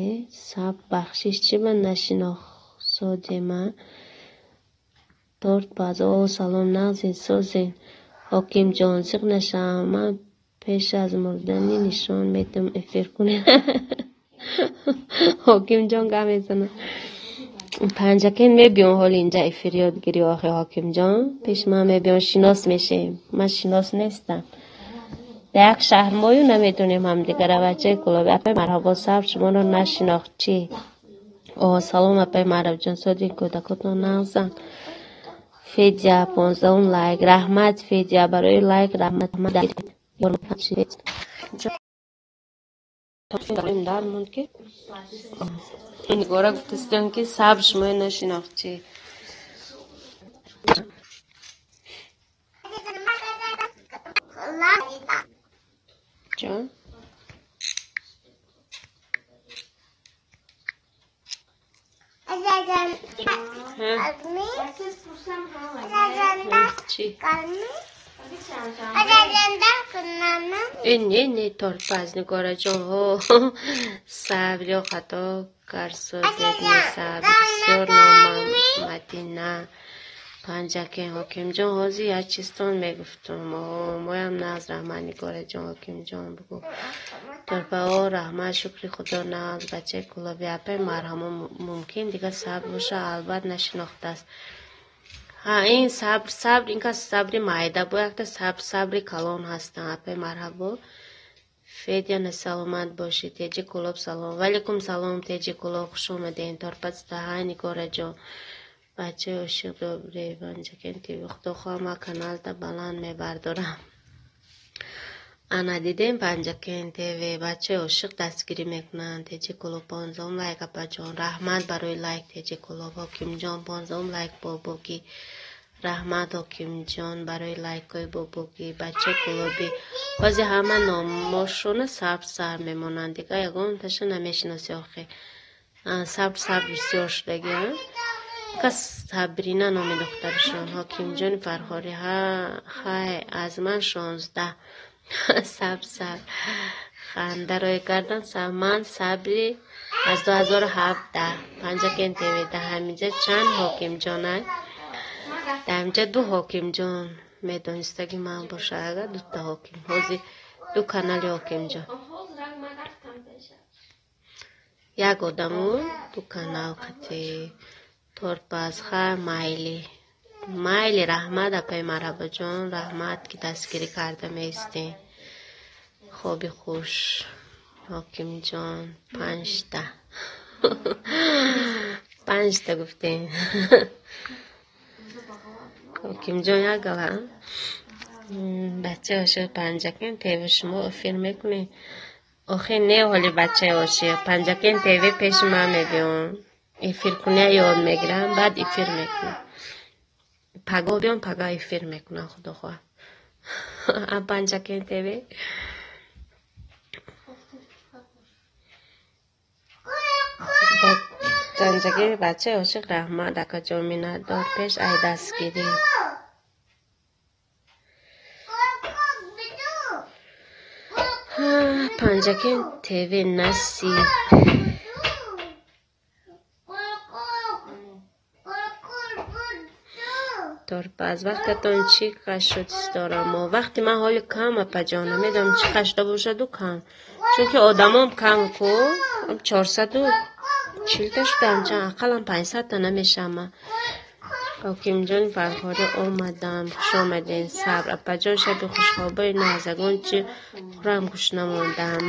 Саб бахшиш чӣ ба нашинохсодема? Торт паз, о, салом, нағзин, созин. Ҳокимҷон, зиқ нашавам, ман Пеш аз мурданӣ нишон медам эфир кунед. Ҳокимҷон гап мезанад. Панҷакент мебиён ҳоли инҷа эфир ёдгирӣ охи ҳокимҷон. Пеш ман мебиён шинос мешем. Ман шинос нестам. Дар як шаҳр мою намедонем ҳамдигара бачаи Кулоби. Апай марҳабо сабр шуморо нашинохт чӣ? О, салом апай Марабҷон, соди кӯдакотон нағзан. Федя 15 лайк. Раҳмат Федя барои лайк раҳмат. Дар монд ки Нигора гуфтастам ки сабр шуморо нашинохт чӣ? Ҷон? Чӣ? Не, не, торпаз Нигораҷон. Ҳо, сабр ё хато карсозед не сабр. Бисёр номам Мадина. Панҷакен ҳокимҷон, ҳозир як чизтон мегуфтум. О, моям нағз раҳмат Нигораҷон, ҳокимҷон бугу. Торпао раҳмат, шукри худо нағз, бачаи Кулоби. Апай марҳамо мумкин дига сабр боша, албат нашинохтааст. Ҳа, ин сабр, сабр, ин кас сабри майда бо якта сабр, сабри калон ҳастанд. Апай марҳабо. Федя саломат бошӣ. Теҷи Кулоб салом. Валикум салом Теҷи Кулоб, хуш омадед. Торпаз таҳай Нигораҷон. Бачаи ошиқ добре Панҷакен ТВ. Худо хоҳа ман каналта баланд мебардорам. Ана дидем Панҷакен ТВ. Бачаи ошиқ дастгирӣ мекунанд. Теҷи Кулоб 15 лайк апаҷон. Раҳмат барои лайк Теҷи Кулоб. Ҳокимҷон 15 лайк бобогӣ. Раҳмат ҳокимҷон барои лайкҳои бобогӣ. Бачаи Кулобӣ. Ҳозир ҳама номошона сабр сар мемонанд. Дига ягонташа намешиноси охи. Сабр сабр бисёр шудагӣ. Кас Сабрина номи духтарашон. Ҳокимҷони Фархорӣ. Хай аз ман 16. Сабр сабр. Ханда рӯй кардан. Ман сабри аз 2017. Панҷакен ТВ. Дар ҳаминҷа чанд ҳокимҷонанд? Дар ҳаминҷа ду ҳокимҷон медонистаги ман боша ага дута ҳоким. Ҳозир ду канали ҳокимҷон. Як одаму ду канал қатӣ. Торпаз хай майли. Майли раҳмат апай марҳабоҷон, раҳмат ки дастгирӣ карда меистем. Хоби хуш ҳокимҷон 5та. 5та гуфтем. Ҳокимҷон як гала. Бачаи ошиқ Панҷакен ТВ шумо эфир мекунед? Охи не ҳоли бачаи ошиқ. Панҷакен ТВ пеши ман мебиён. Эфир куня ёд мегирам, баъд эфир мекунам. Паго биён, пага эфир мекунам, худо хоҳад. Панҷакен ТВ. Панҷакен бачаи ошиқ раҳмат акаҷон миннатдор пеш ай дастгирӣ. Панҷакен ТВ насиб. Торпаз вақтатон чӣ қаш шуд дорам? Вақти ман ҳоли кам апаҷон, намедонам чӣ қашда бошаду кам. Чунки одамом кам ку, 440та шудам, чанд ақаллан 500та намешавам. Ҳокимҷони Фархорӣ омадам, хуш омадед. Сабр апаҷон, шаби хушхобои нағзагон чӣ хӯрам гӯш намондам.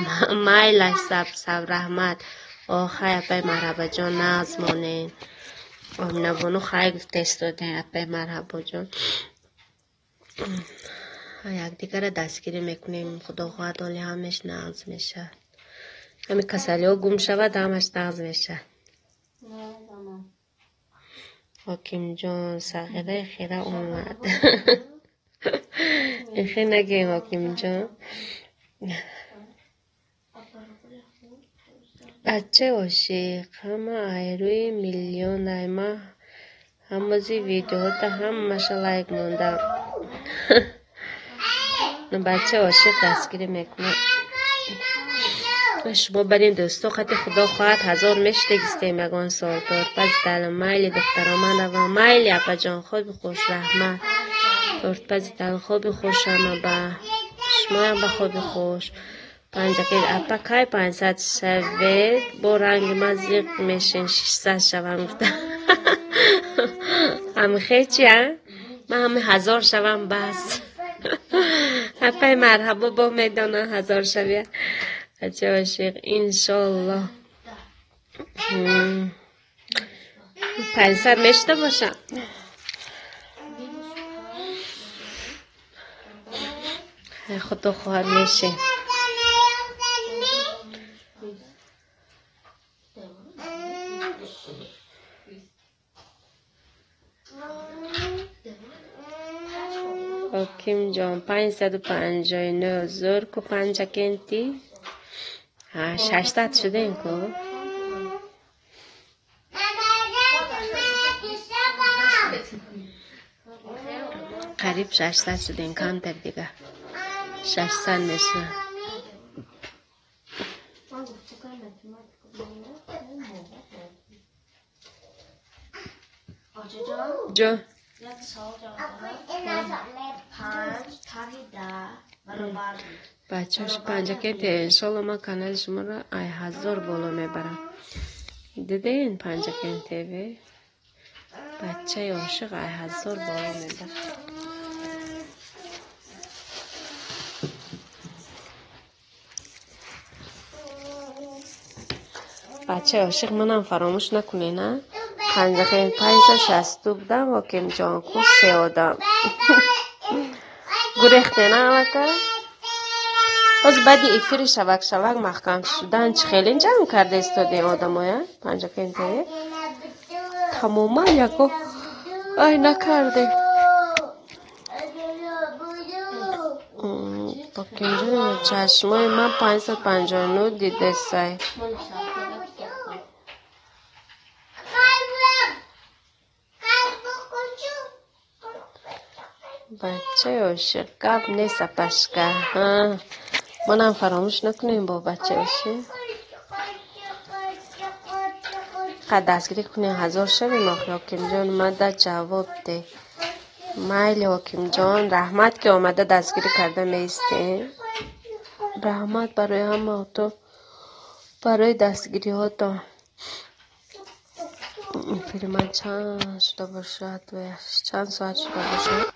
Майлаш сабр сабр раҳмат. О хай апай марҳабаҷон, нағз монед. Оминабону хай гуфта истодем апай марҳабоҷон. Якдигарро дастгирӣ мекунем. Худо хоҳад ҳоли ҳамаш нағз мешавад. Ҳамин касалиҳо гум шавад, ҳамаш нағз мешавад. Ҳокимҷон сағираи хира омад. Ихе нагӯем ҳокимҷон. Бачаи ошиқ ҳама айрӯи миллион ай. Ман ҳамази видеоҳота ҳамаша лайк мондам. Бачаи ошиқ дастгирӣ мекунад. Шумо барин дӯсто, хати худо хоҳад 1000 мешудагистем ягон сол. Торпази дала майли духтаро ман равам. Майли апаҷон, хоби хуш, раҳмат. Тортпази дала хоби хуш ҳама ба шумо. Шумоям ба хоби хуш. Панҷакент апа кай 500 шавед, бо ранги ман зиқ мешин 600 шавам гуфта. Ҳамихе чи, а? Ман ҳами 1000 шавам бас. Апай марҳабо бо медонам 1000 шавия. Бача ошиқ иншоллоҳ. 500 мешуда бошам. Худо хоҳад меши. Ҳокимҷон 559 зӯр ку Панҷакентӣ. 600 шудем ку. Қариб 600 шудем, камтар дига. 600 меша. Ҷо. Бачаҳо Панҷакенте иншолло ман канали шуморо ай 1000 боло мебарам. Диден Панҷакент ТВ? Бачаи ошиқ ай 1000 боло мебарад. Бачаи ошиқ манам фаромӯш накунед, а? Панҷакент 562 будам, Ҳокимҷон ку се одам. Гурехтена аллака? Боз баъди эфири шавак-шавак маҳкам шудан чӣ хеле ҷамъ карда истодем одамоя? Панҷакент ТВ тамоман яко ай накардем. Ҳокимҷон чашмои ман 559 дидесай. Бачаи ошиқ гап нест апашка. Манам фаромӯш накунем бо бачаи ошиқ. Қад дастгирӣ кунем 1000 шавем охи Ҳокимҷон омада ҷавоб де. Майли Ҳокимҷон, раҳмат ки омада дастгирӣ карда меистем. Раҳмат барои ҳамаото, барои дастгириҳотон. Эфири ман чанд шуда бошад? Чанд соат шуда бошад?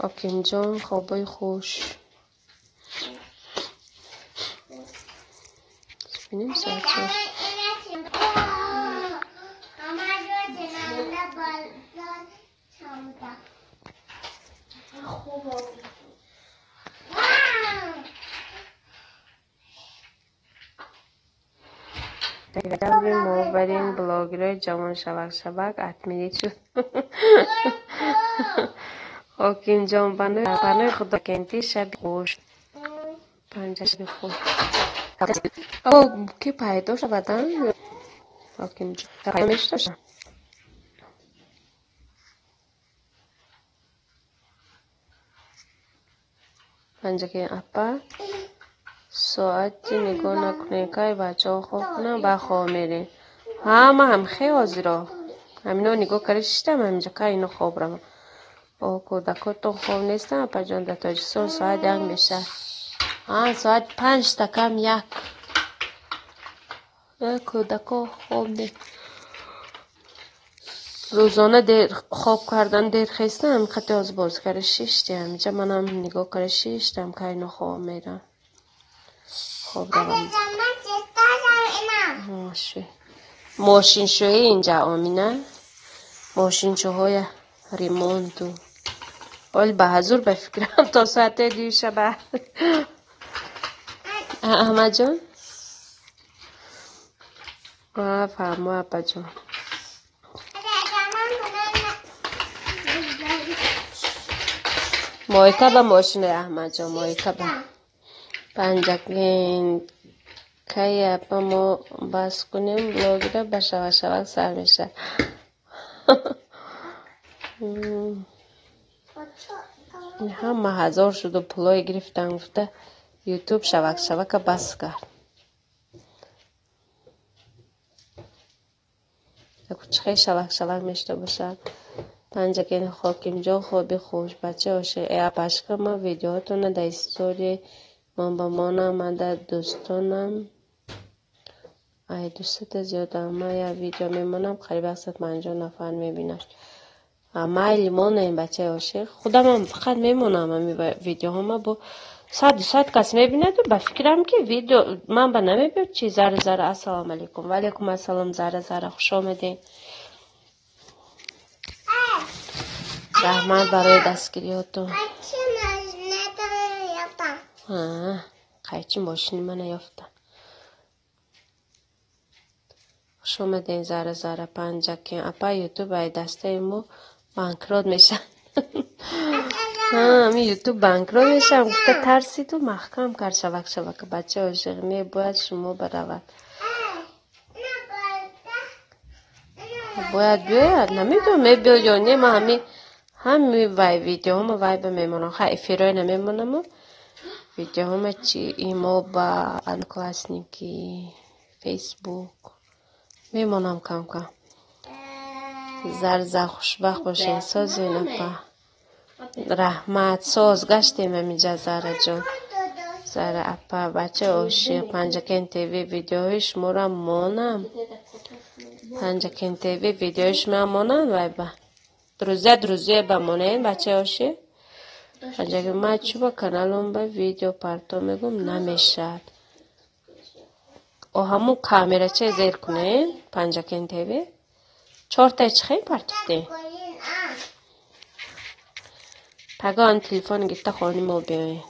Ҳокимҷон хобои хуш. Бинем соат чанд. Мобарин блогерҳои ҷавон шавак-шавак отменить шуд. Ҳокимҷон панои худо кентӣ шаби хуш. Панҷа шаби хуш. Ки пайдо шавадан? Ҳокимҷон пайдо мешуда. Панҷакент апа соати нигоҳ накунед, кай бачаҳо хоб кунанд, ба хоб мерем. Ҳама ҳамхе ҳозиро. Ҳамино нигоҳ карда шиштам ҳаминҷа, кай ино хоб раванд. О, кӯдакотон хоб нестанд, апаҷон, дар Тоҷикистон соат 1 мешавад. Соат 5 та кам 1. Кӯдако хоб нест. Рӯзона дер хоб кардан, дер хестам, қати ҳозир бозӣ карда шиштем. Ҳаминҷа манам нигоҳ карда шиштам, кай ино хоб мерам. Хоб равам. Мошиншӯӣ инҷа Омина. Мошинчаҳоя ремонту. Оли ба ҳазур ба фикрам то соати 2 шаба. Аҳмадҷон? Фаҳмо апаҷон. Мойка ба мошинаи Аҳмадҷон, мойка ба. Панҷакент кай апа мо бас кунем блогера ба шавак-шавак сар мешавад. Ҳама 1000 шуду пулое гирифтан гуфта Ютуб шавак шавака бас кард. Чихе шавак шавак мешта бошад. Панҷакен Ҳокимҷон хоби хуш бача ошиқ. Э апашка ма видеоҳотона дар история ман ба монам, ман дар дӯстонам. Ай дусета зиёдам. Ман як видео мемонам, қариб 150 нафар мебинад. Майли монем бачаи ошиқ. Худамам фақат мемонам ҳами видеоҳома бо 100-200 кас мебинаду ба фикрам ки видео ман ба намебиёд чи зара зара. Ассалому алайкум. Ва алайкум ассалом зара зара. Хуш омадед. Раҳмат барои дастгириётон. Қайчи мошини мана ёфтам. Хуш омадед зара зара Панҷакен. Апа ютуб ай дастаи мо банкрот мешавад. Ҳами ютуб банкрот мешавам гуфта тарсиду маҳкам кард шавак шавака. Бачаи ошиқ мебояд шумо баравад. Бояд биёяд, намедонам мебиёд ё не. Ман ҳами вай видеоҳома вай ба мемонам. Хай эфирҳое намемонаму видеоҳома чи имо ба Одноклассники, Фейсбук мемонам кам-кам. Зарза хушбахт бошед. Созен апа. Раҳмат. Соз гаштем ҳаминҷа Зараҷон. Зара апа бачаи ошиқ. Панҷакен ТВ видеоҳои шуморо монам. Панҷакен ТВ видеоҳои шуморо монам вай ба. Друзья, друзья ба монем бачаи ошиқ. Панҷакен ман чӯ ба каналам ба видео парто мегӯм намешавад. О ҳамун камерача зер кунем Панҷакен ТВ. Чортаи чихем партофтем. Пагоҳ телефон гирифта хони мо биёед.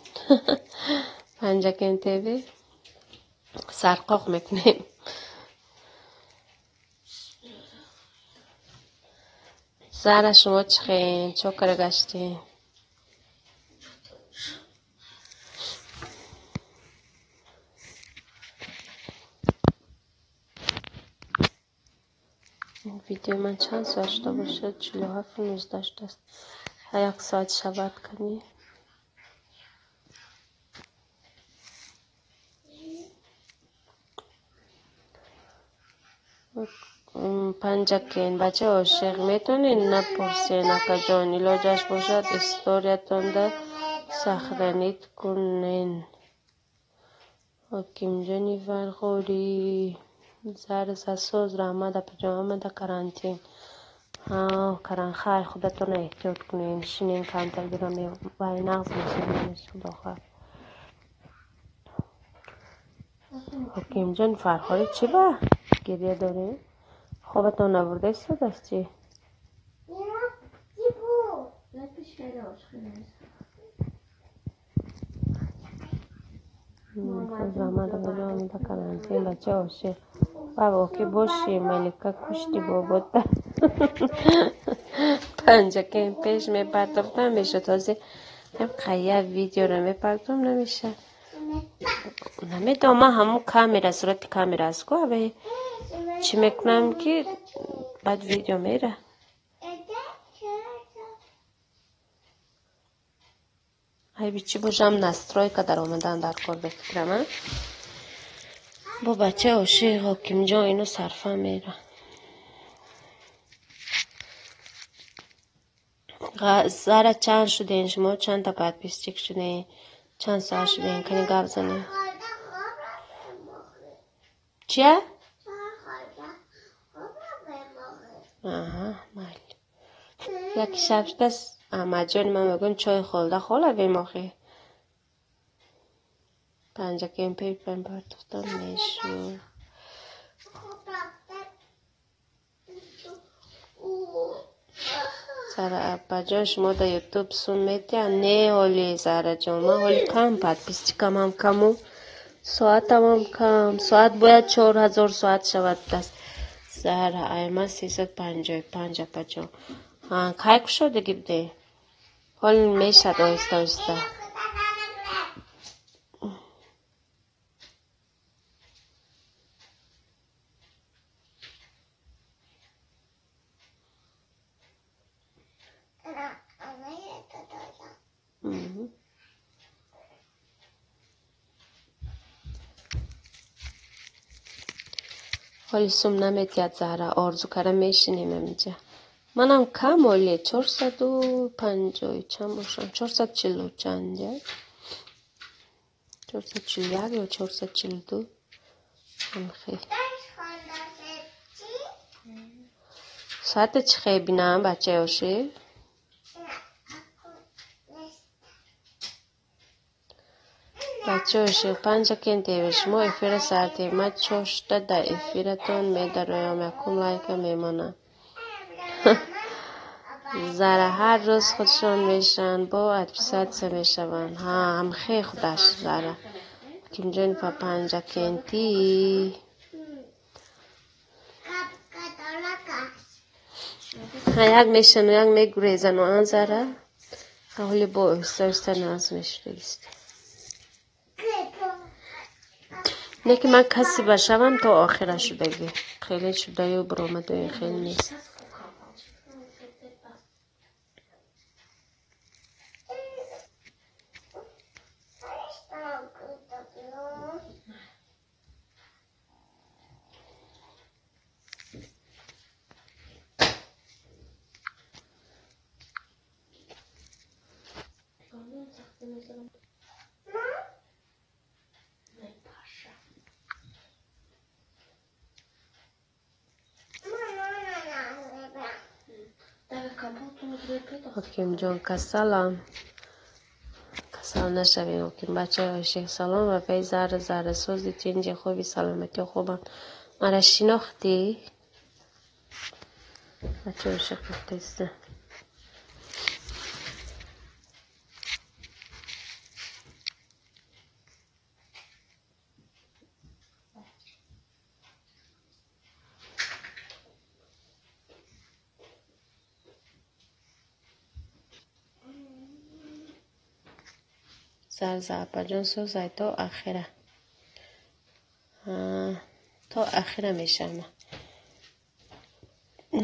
Панҷакен ТВ сарқоқ мекунем. Зара шумо чихем? Чо кара гаштем? Видеои ман чанд соат шуда бошад? 47:19 шудааст. Як соат шавад кани. Панҷакен бачаи ошиқ метавонед напурсен акаҷон, илоҷаш бошад историятонда сахранит кунен. Ҳокимҷони Фарғорӣ зарза соз раҳмат апаҷон. Омада карантин. Хайр худатонро эҳтиёт кунед. Шинен камтар бирам вай нағз мешавад худо хоҳад. Ҳокимҷон Фарғорӣ чӣ ба гиря дорем? Хобатон набурда истодааст чӣ? Раҳмат апаҷон. Омада карантин бачаи ошиқ. Ва боши Малика кушти бобота. Панҷакен пеш мепартофтам мешуд. Ҳозир қая видеоро мепартом намешавад. Намедонам ман ҳамун камера сурати камера аст ку аве чӣ мекунам ки баъд видео мера. Айби чӣ бошам настройка даромадан дар кор ба фикрам. Бо бачаи ошиқ Ҳокимҷон ино сарфа мера. Зара чанд шудем шумо? Чандта подписчик шудем? Чанд соат шудем? Кани гап занем. Чия? Аҳа, майли. Яки шаб шудааст. Аҳмадҷони ман мегӯям чой холда холавем охи. Панҷакен пеш партофтам мешуд. Зара апаҷон шумо дар ютуб сум метиҳанд? Не ҳоли Зараҷон, ман ҳоли кам подписчикамам каму соатамам кам. Соат бояд 4000 соат шавад даст. Зара ай ман 355 апаҷон. Кай кушодагӣ будем? Ҳол мешад оҳиста оҳиста. Ҳоли сум наметиҳад Заҳра, орзу карда мешинем ҳаминҷа. Манам кам оле, 450 чанд бошам, 440 чанд, 441 ё 442. Ҳамхел. Соата чӣ хел бинам, бачаи ошиқ? Бачаи ошиқ, Панҷакент ТВ, шумо эфира сар тед. Ман чошта дар эфиратон медароям, якум лайка мемонам. Зара ҳар рӯз худшон мешаванд, бо отписаться мешаванд. Ҳа, ҳамхел худаш Зара. Ҳакимҷон па Панҷакентӣ. Ҳа, як мешану як мегурезану, а Зара? Ҳоли бо оҳиста оҳиста нағз мешудагист. Не ки ман касе башавам то охира шудагӣ. Хеле шудаю баромадаю хеле нест. Ҳокимҷон, касалам. Касал нашавем, ҳоким. Бачаи ошиқ, салом ва пай Зара. Зара сози тинҷи хуби саломатӣ хубам. Мара шинохтӣ? Бачаи ошиқ гуфтаиста. Зарзапаҷон созай то ахира. То ахира мешавам.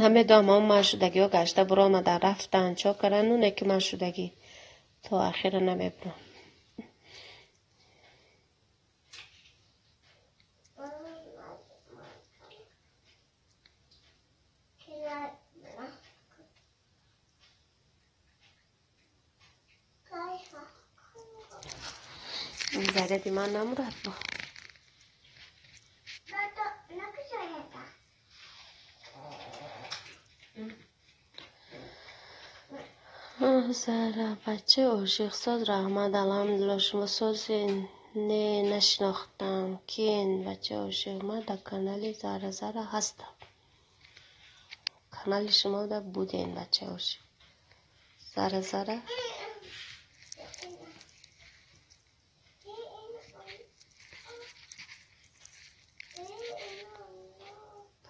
Намедонам он ман шудагиҳо гашта буромадан рафтан чо кардану не ки ман шудагӣ то ахира намебурам. Заряди ман намурад бо. Зара бачаи ошиқсоз, раҳмат, алҳамдулилло, шумо созе не нашинохтам. Киен бачаи ошиқ? Ман дар канали Зара Зара ҳастам. Канали шумо да будем, бачаи ошиқ. Зара Зара.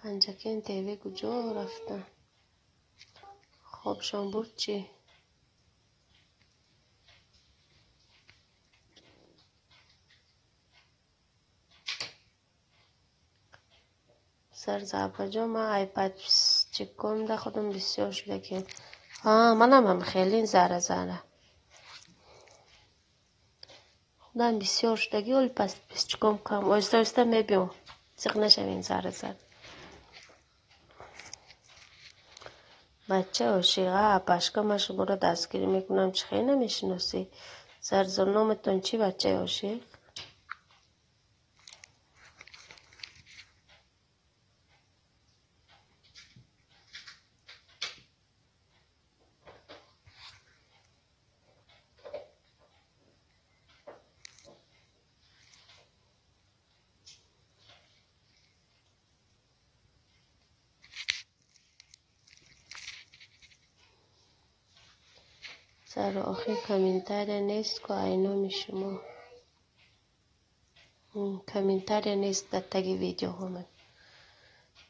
Панҷакент ТВ куҷо рафтам? Хобшон бурд чӣ? Сарзапаҷон, ман айпадчиком да худам бисёр шудагиам. Ҳа, манам ҳам хеле Зара Зара. Худам бисёр шудагӣ, оли подписчиком кам. Оҳиста оҳиста мебиём. Зиқ нашавем Зара Зара. Бачаи ошиқ, а апашка, ман шуморо дастгирӣ мекунам. Чӣ хел намешиносӣ? Зарзо номатон чӣ, бачаи ошиқ? Зара охир комментария нест ку ай номи шумо. Комментария нест дар таги видеоҳома.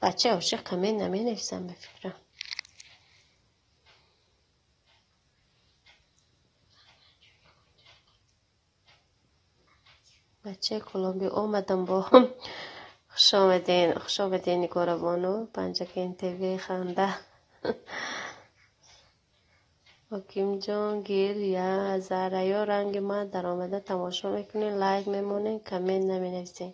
Бачаи ошиқ коммент наменависам ба фикрам. Бачаи Колумби омадам бо. Хуш омаден, хуш омаден Нигорабону, Панҷакент ТВ ханда. Ҳокимҷон гиря Зара ё ранги ман даромада тамошо мекунед, лайк мемонед, коммент наменависед.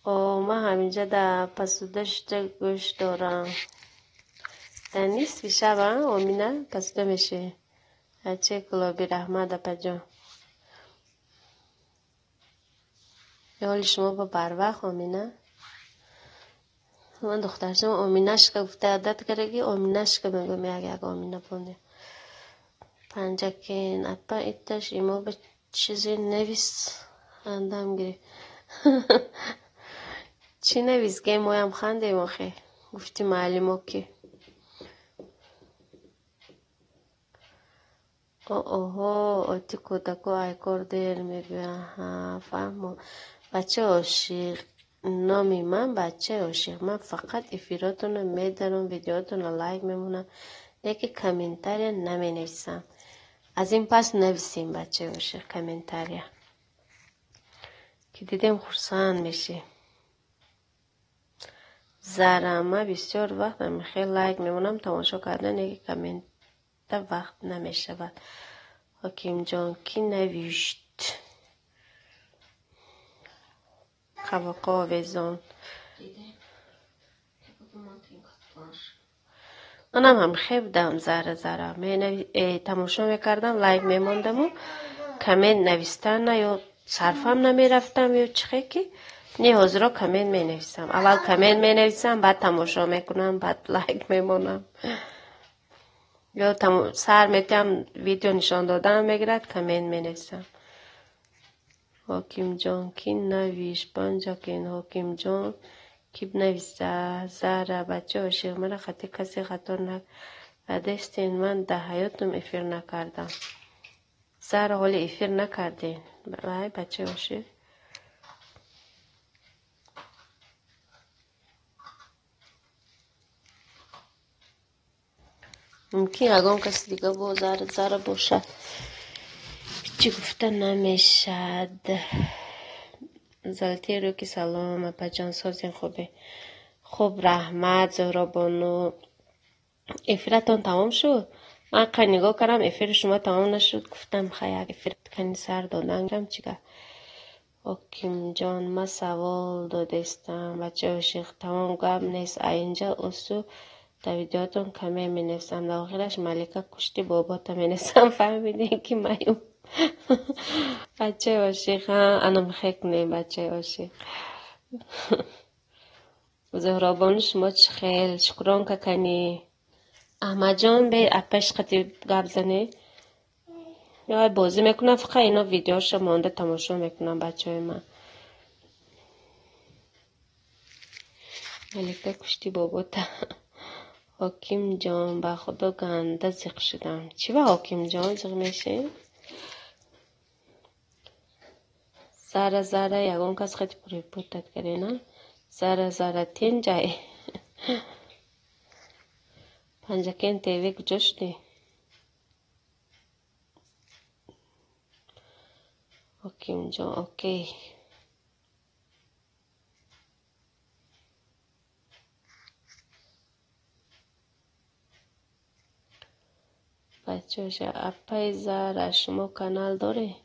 Ман ҳаминҷа дар пасуда шуда гӯш дорам. Дар нисфи шаб Омина пасуда мешавӣ. Аче Кулоби, раҳмат апаҷон. Ҳоли шумо ба барвақт, Омина? Ман духтарчам Оминашка гуфта одат кардаги, Оминашка мегӯям, як як Омина бонде. Панҷакен апа итташ имо ба чизе навис, хандам гирифт. Чӣ навис? Ге моям хандем охе. Гуфти муаллимо ки. Оҳо, оти кӯдако айкор дер мегӯянд. Ҳа, фаҳмо. Бачаи ошиқ, номи ман бачаи ошиқ. Ман фақат эфиротонро медарам, видеотонро лайк мемонам, лекин комментария наменависам. Аз ин пас нависем, бачаи ошиқ, комментария. Ки дидем хурсанд мешем. Зара, ман бисёр вақт хеле лайк мемонам, тамошо кардан, лекин коммента вақт намешавад. Ҳокимҷон, кӣ навишт? Қавоқо овезон. Манам ҳам хел будам, зара зара. Тамошо мекардам, лайк мемондаму коммент навистан ё сарфам намерафтам ё чӣ хел ки. Не, ҳозиро коммент менависам. Аввал коммент менависам, баъд тамошо мекунам, баъд лайк мемонам. Ё сар метиҳам, видео нишон додан мегирад, коммент менависам. Ҳокимҷон, кӣ навишт? Панҷакен, Ҳокимҷон, кӣ нависа? Зара, бачаи ошиқ, мара хати касе хато накардестен. Ман дар ҳаётам эфир накардам. Зара, ҳоле эфир накарден. Вай, бачаи ошиқ. Мумкин ягон каси дига бо зара зара бошад. Чӣ гуфта намешад. Золотые руки, салом, апаҷон, созин хубе. Хуб, раҳмат, Зуҳробону. Эфиратон тамом шуд? Ман қай нигоҳ кардам, эфири шумо тамом нашуд. Гуфтам, хай як эфир кани сар додан гирам, чӣ гап. Ҳокимҷон, ман савол додестам. Бачаи ошиқ, тамом гап нест. А инҷа усу дар видеотон коммент менависам. Дар охираш Малика кушти бобота менависам. Фаҳмидем ки маюм. Бачаи ошиқ, ҳа, анам хек не, бачаи ошиқ. Зуҳробону, шумо чӣ хел? Шукрон каканӣ. Аҳмадҷон, бе апаш қати гап занӣ. Ё бозӣ мекунам, фақат ино видеошо монда тамошо мекунам, бачаҳои ман. Малика кушти бобота. Ҳокимҷон, ба худо ганда зиқ шудам. Чӣ ба Ҳокимҷон зиқ мешӣ? Зара зара, ягон кас хати пурипутат карена. Зара зара тинҷай. Панҷакен ТВ куҷо шудӣ? Ҳокимҷон, окей. Бачаҳо, апаи Зара, шумо канал доред?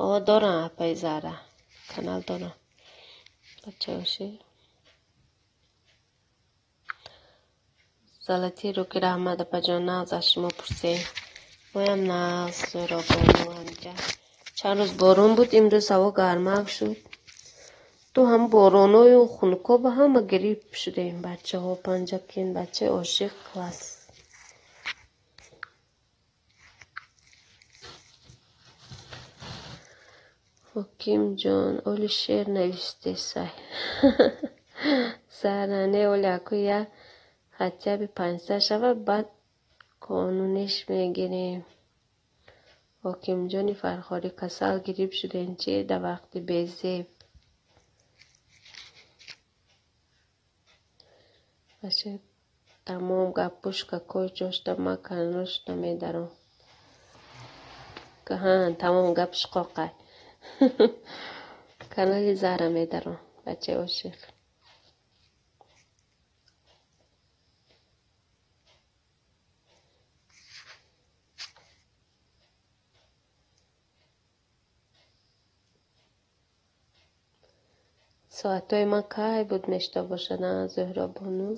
О, дорам, апаи Зара. Канал дорам. Бачаҳо, Золотые руки, раҳмат, апаҷон, нағз аз шумо пурсем. Моям нағз, Зуҳробону ҳамҷа. Чанд рӯз борон буд, имрӯз ҳаво гармак шуд. Ту ҳам бороною хунуко ба ҳама гирифт шудем, бачаҳо, Панҷакен, бачаи ошиқ, класс. Ҳокимҷон, оли шеър навистесай. Зара, не, оли аку як хотя бы 500 шава, баъд қонуниш мегирем. Ҳокимҷони Фархорӣ, касал гирифт шудем, чӣ дар вақти безеб. Бача, тамом гаппуш какой ҷошта, ман каналошта медаром. Ҳа, тамом гапш қоқай. Канали Зара медаром, бачаи ошиқ. Соатҳои ман кай буд мешта бошад, Зуҳробону?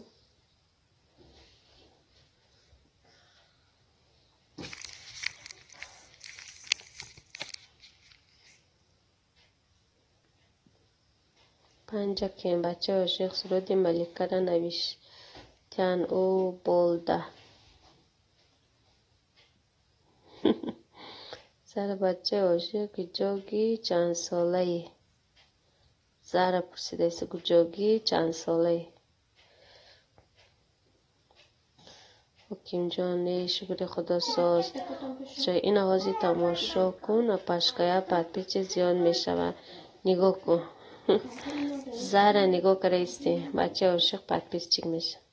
Панҷакент бачаи ошиқ суруди Маликара навиштян ӯ болда. Зара бачаи ошиқ куҷогӣ чандсолаӣ? Зара пурсидаист куҷогӣ чандсолаӣ? Ҳокимҷон, не, шукри Худо соз. Ина ҳозир тамошо кун, апашкая подписчик зиёд мешавад. Нигоҳ кун. Зара нигоҳ кардаисти, бачаи ошиқ подписчик мешавад.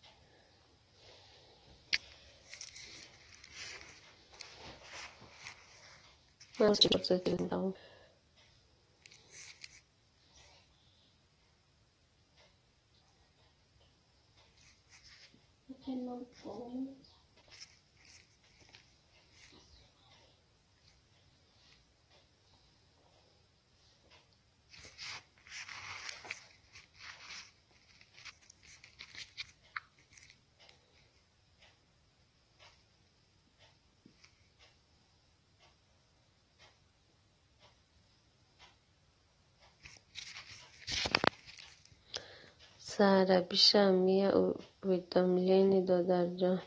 Зара биша мия уведомление додарҷон.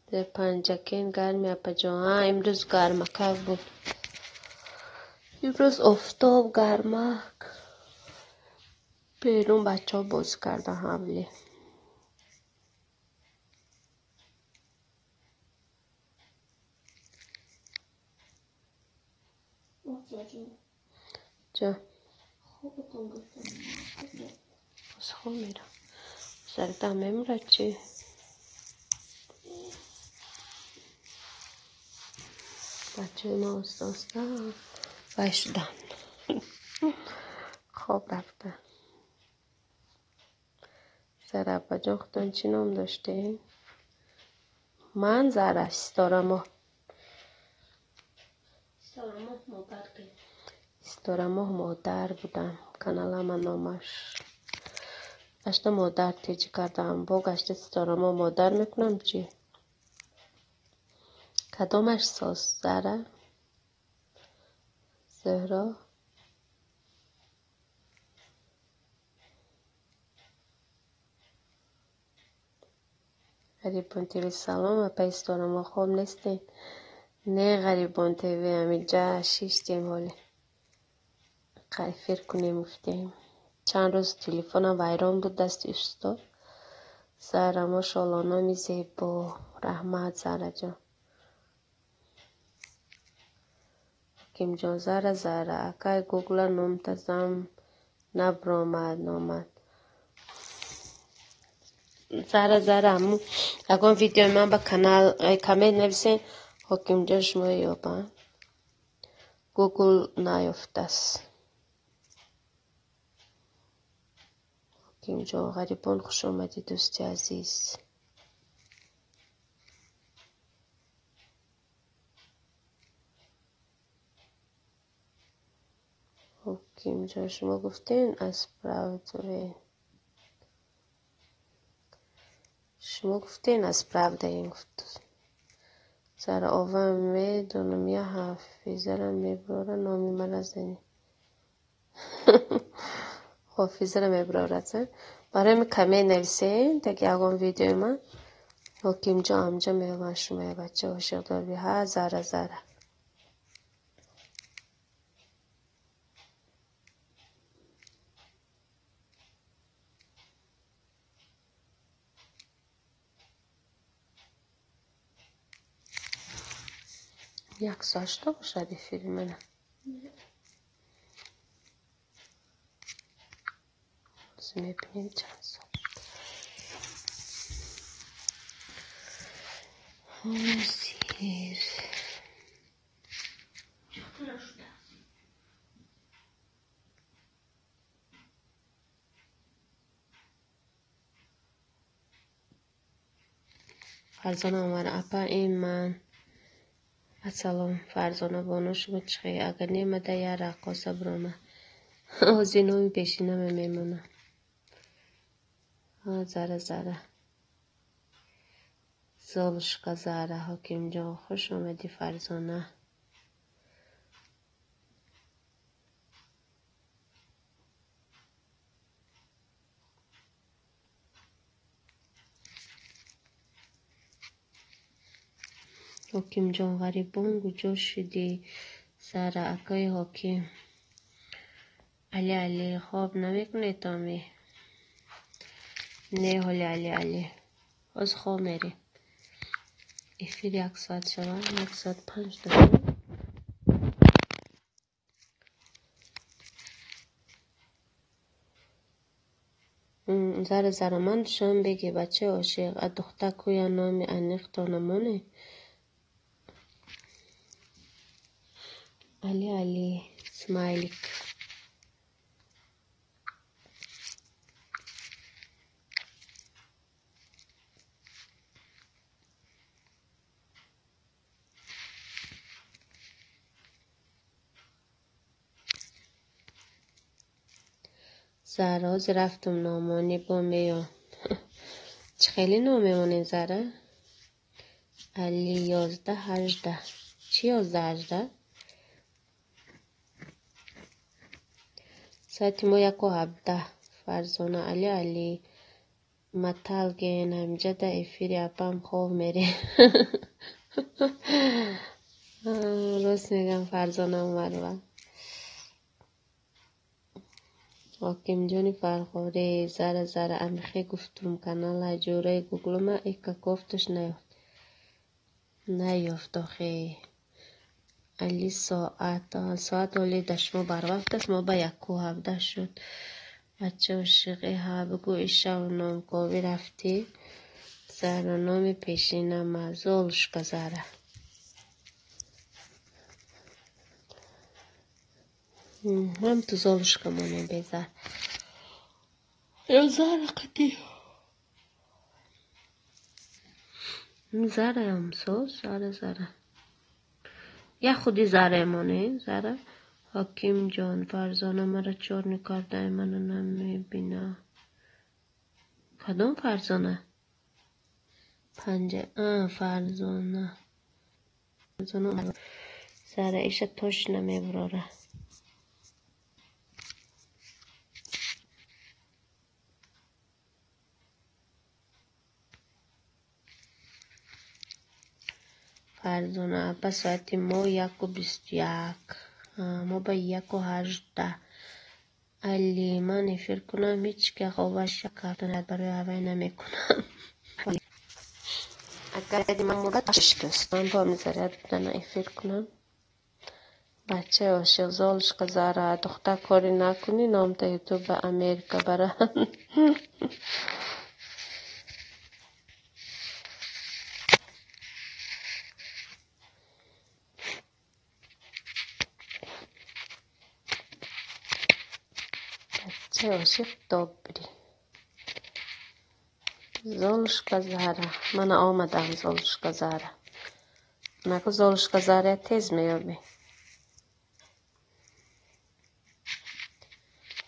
Дар Панҷакент гарми апаҷон. А, имрӯз гармакак буд. Имрӯз офтоб гармак. Берун бачаҳо бозӣ кардан ҳавлӣ. Ҷо. Хоб мерам. Сарта мемурад чӣ? Бачаи ма оста оста вай шуданд. Хоб рафтанд. Зара апаҷон, худтон чӣ ном доштед? Ман Зара, Ситорамоҳ. Ситорамоҳ модар будам. Каналама номаш. Гашта модар теҷӣ кардам. Бо гашта Ситорамоҳ модар мекунам чӣ? Кадомаш соз, Зара? Зуҳро? Ғарибон ТВ салом, апаи Ситорамоҳ, хоб нестед? Не, Ғарибон ТВ, ҳаминҷа шиштем ҳоле. Эфир кунем гуфтем. Чанд рӯз телефонам вайрон буд дасти устод. Зара, мошоалло, номи зебо. Раҳмат, Зараҷон. Ҳокимҷон, Зара, Зара, акай гугла номтазам набромад номад. Зара, Зара, ҳамун ягон видеои ман ба канал коммент нависен, Ҳокимҷон шумо ёбанд. Гугл наёфтааст. Ҳокимҷон, Ғарибон, хуш омадӣ, дӯсти азиз. Ҳокимҷон, шумо гуфтен аз правдове. Шумо гуфтен аз правдаем гуфт. Зара ова медонам, я ҳофизара меброра номи мара зани. Ҳофизара меброрад. Барои ми коммент нависен, таги ягон видеои ман. Ҳокимҷон амҷа меёбанд шумоя бача ошиқдор би. Ҳа, Зара, Зара. Як соат шуда бошад эфири мана. Мебинем чанд соат. Ҳозир. Фарзона омад. Апа, ин ман. Ассалом, Фарзона бону, шумо чӣ хел? Агар немада я раққоса биромад. Ҳозир номи пешинаме мемонам. Зара, Зара. Золушка, Зара, Ҳокимҷон, хуш омадӣ, Фарзона. Ҳокимҷон, ғарибон куҷо шудӣ? Зара, акои Ҳоким. Али, Али, хоб намекунед, Томи? Не, ҳоли Али, Али. Ҳоз хоб мерем. Эфир як соат шавад, 1 соат 5 дақиқа. Зара, Зара, ман Душанбеги, бачаи ошиқ. А духтар кӯя номи аниқто намонед? Али, Али, смайлик. Зара, ҳозир рафтум номонӣ бо меём. Чӣ хеле ном мемонед, Зара? Али 11 18. Чӣ 11 18? Соати мо 1:17. Фарзона, Али, Али. Матал ген ҳамҷа да эфири апам хоб мерем. Рост мегам, Фарзона Умарова. Ҳокимҷони Фархорӣ, Зара, Зара, амихе гуфтум канала ҷӯраи гуглума ика кофташ наёфт. Наёфт охе. Али соат, соат ҳоли дар шумо барвақт аст, мо ба 1:17 шуд. Бача ошиқи, ҳа бигӯ ишав номковӣ рафтӣ? Зара, номи пешинама Золушка, Зара. Ҳам ту Золушка монем безар. Ё Зара қатӣ. Зараям соз, Зара, Зара. Як худи Зара монем, Зара. Ҳокимҷон, Фарзона мара чорни кардаи мана намебина. Кадом Фарзона? Панҷа, а, Фарзона. Фарзона. Зара, иша точно мебурора. Фарзона, апа соати мо 1:21. Мо ба 1:18. Али, ман эфир кунам, ҳеҷ ка хобаш кафтанад, барои ҳавай намекунам. Агар ман ман бо мизарят будана эфир кунам. Бачаи ошиқ, Золушка, Зара, духтар корӣ накунӣ, номта ютуб ба Америка барад. Бачаи ошиқ добрый. Золушка, Зара. Мана омадам, Золушка, Зара. Наку Золушка, Зара тез меёбӣ.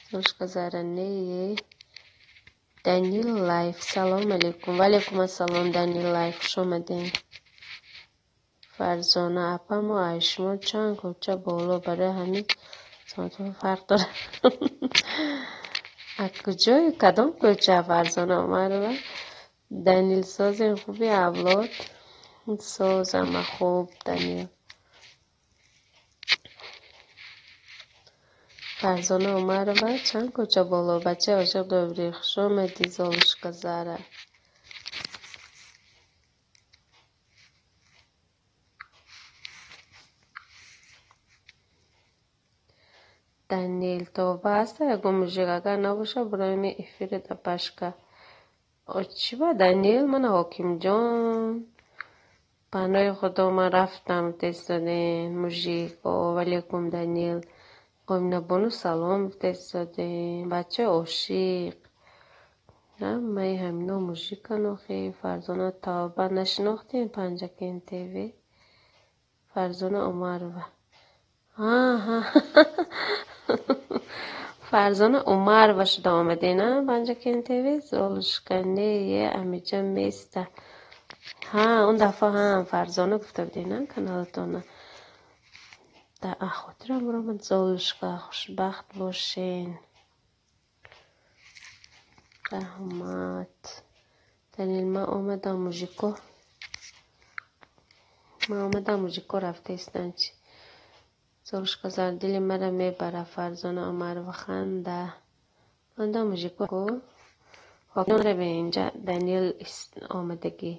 Золушка, Зара не. Данил Лайф. Салом алейкум. Ва алейкум ассалом, Данил Лайф. Хуш омадем. Фарзона, апа мо аз шумо чанд кӯча боло, барои ҳамин соатҳо фарқ дорад. Аз куҷою кадом кӯча, Фарзона Умарова? Данил созем хуби авлод? Созама хуб, Данил. Фарзона Умарова чанд кӯча боло? Бачаи ошиқ добрый. Хуш омадӣ, Золушка, Зара. Данил, тавба ҳаста ягон мужик? Агар набошад, барои эфири дапашка. Чӣ ба Данил? Мана Ҳокимҷон. Панои худо ман рафтам тез додем. Мужик. О, валейкум, Данил. Қоминабону салом тез додем. Бачаи ошиқ. Ҳамаи ҳамино мужикан охи. Фарзона тавба нашинохтем Панҷакен ТВ. Фарзона Умарова. Ҳа, ҳа. Фарзона Умарова шуда омадена Панҷакент ТВ. Золушка не амиҷа места. Ҳа, он дафъа ҳам Фарзона гуфта будена каналатона. Хотирам баромад. Золушка, хушбахт бошен. Раҳмат. Данил, ман омадам мужико. Ман омадам мужико рафта истанд чи. Золушка зардили мара мебара. Фарзона Умарова ханда. Анда мужико. Раве инҷа Данил омадагӣ.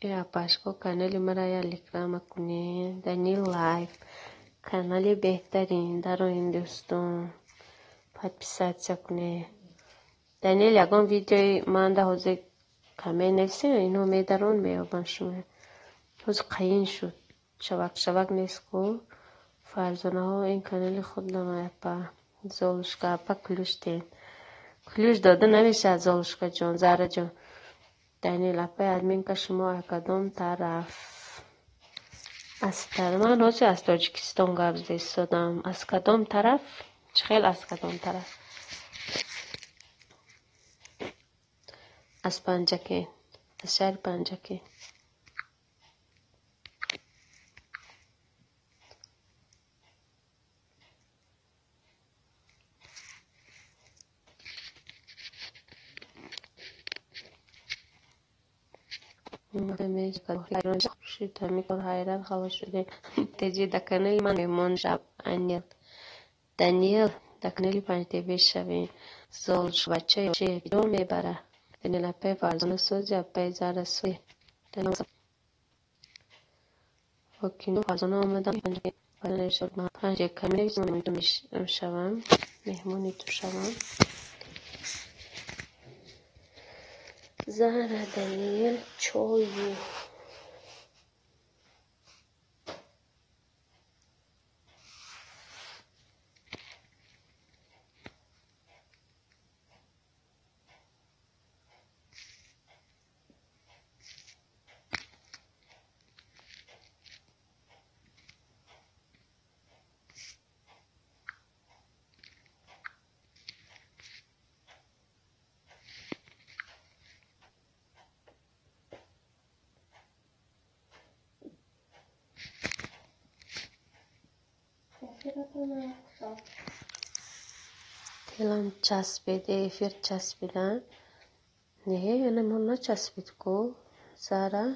Э апашко канали мара я реклама кунед. Данил лайф. Канали беҳтарин дар Ҳиндустон. Подписаться кунед. Данил ягон видеои манда ҳозир коммент нависен, ино медарон меёбанд шумо. Ҳозир қайин шуд. Шавак шавак нест ку. Фарзонаҳо ин канали худ намаяпа. Золушка апа ключ ден. Ключ дода намешавад Золушка ҷон, Зара ҷон. Данил апаи админка шумо аз кадом тараф? Аз ман ҳозир аз Тоҷикистон гап зада истодам. Аз кадом тараф? Чӣ хел аз кадом тараф? Аз Панҷакент, аз шаҳри Панҷакент. Ҳайрат халос шудем. Теҷи да канали ман меҳмон шав Анил. Даниэл да канали Панҷ ТВ шавем. Золушка бача куҷо мебара? Данил апаи Фарзона сози, апаи Зара сози. Ҳокино Фарзона омадам. Панҷ камера шавам. Меҳмони ту шавам. Зара Даниэл чою. Телам часпиде, эфир часпида. Не, ана начаспид ку. Зара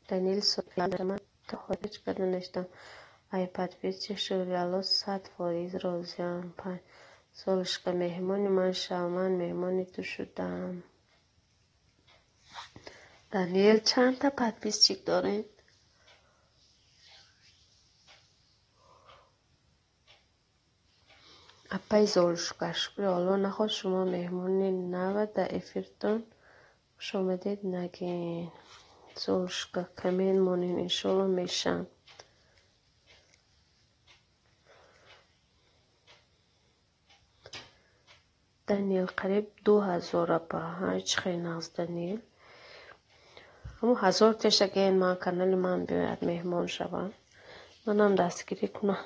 Данил София то ҳеҷ карда нештам. Ай подписчик шуд 100% розиам. Золушка меҳмони ман шав, ман меҳмони ту шудам. Даниэл чандта подписчик доред? Апаи Золушка, шукри Алло наход шумо меҳмони нава дар эфиртон хушомадед нагин. Золушка коммент монед, иншолло мешам. Даниэл қариб 2000 апа. Ҳа, чӣ хел нағз Даниэл. Ҳамун ҳазор теша ген ман канали ман биёяд меҳмон шавам. Манам дастгирӣ кунам.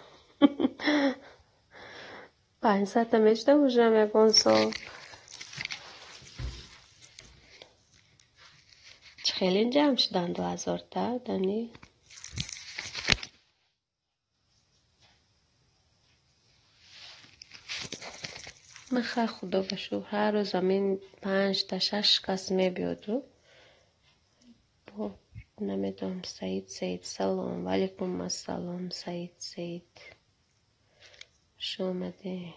500-та мешуда бошам ягон сол. Чӣ хеле ҷамъ шуданд 2000-та, Даниэл? Ман хай худо ба шукр ҳар рӯз ҳамин панҷта шаш кас мебиёду. Намедонам Саид Саид салом. Ваалайкум ассалом Саид Саид. Хуш омадед.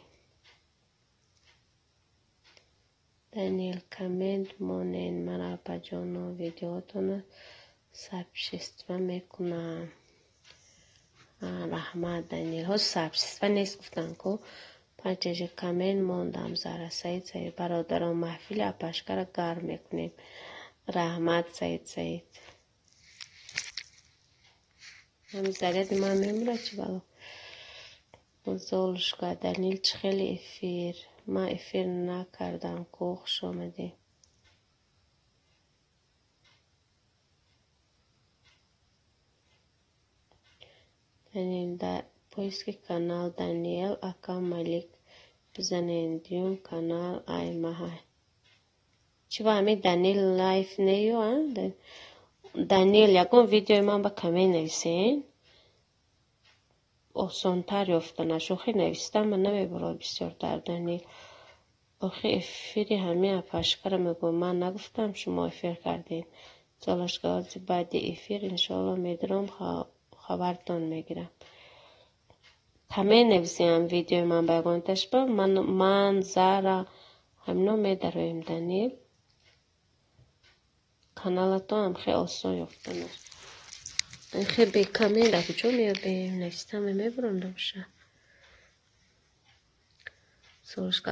Даниэл коммент монед мара апаҷоно видеоатонро сообщество мекунам. Раҳмат Даниэл. Ҳоз сообщество нест гуфтанд ку. Панҷаҷа коммент мондам Зара Саид Саид. Бародарон маҳфили апашкаро гарм мекунем. Раҳмат Саид Саид. Ҳамин заряди ман мемурад чӣ бало? Золушка Даниэл чӣ хеле эфир? Ман эфир накардам ку. Хуш омадед. Даниэл дар Поиски канал Даниэл ака Малик бизанед, дуюм канал ай маҳай. Чӣ ба ҳамин Даниэл Лайф нею, а? Даниэл, ягон видеои ман ба коммент нависен, осонтар ёфтанаш. Охи навистан ман намебурад бисёртар. Даниэл, охи эфири ҳамин апашкара мегӯям, ман нагуфтам, шумо эфир кардед. Золушка, ҳози баъди эфир иншоалло медурам, хабартон мегирам. Коммент нависем видеои ман ба ягонташ ба ман Зара ҳамино медароем. Даниэл, каналатон ҳам хеле осон ёфтанаш. Хе бе коммент а куҷо меёбем? Навистан мебурам набоша. Золушка.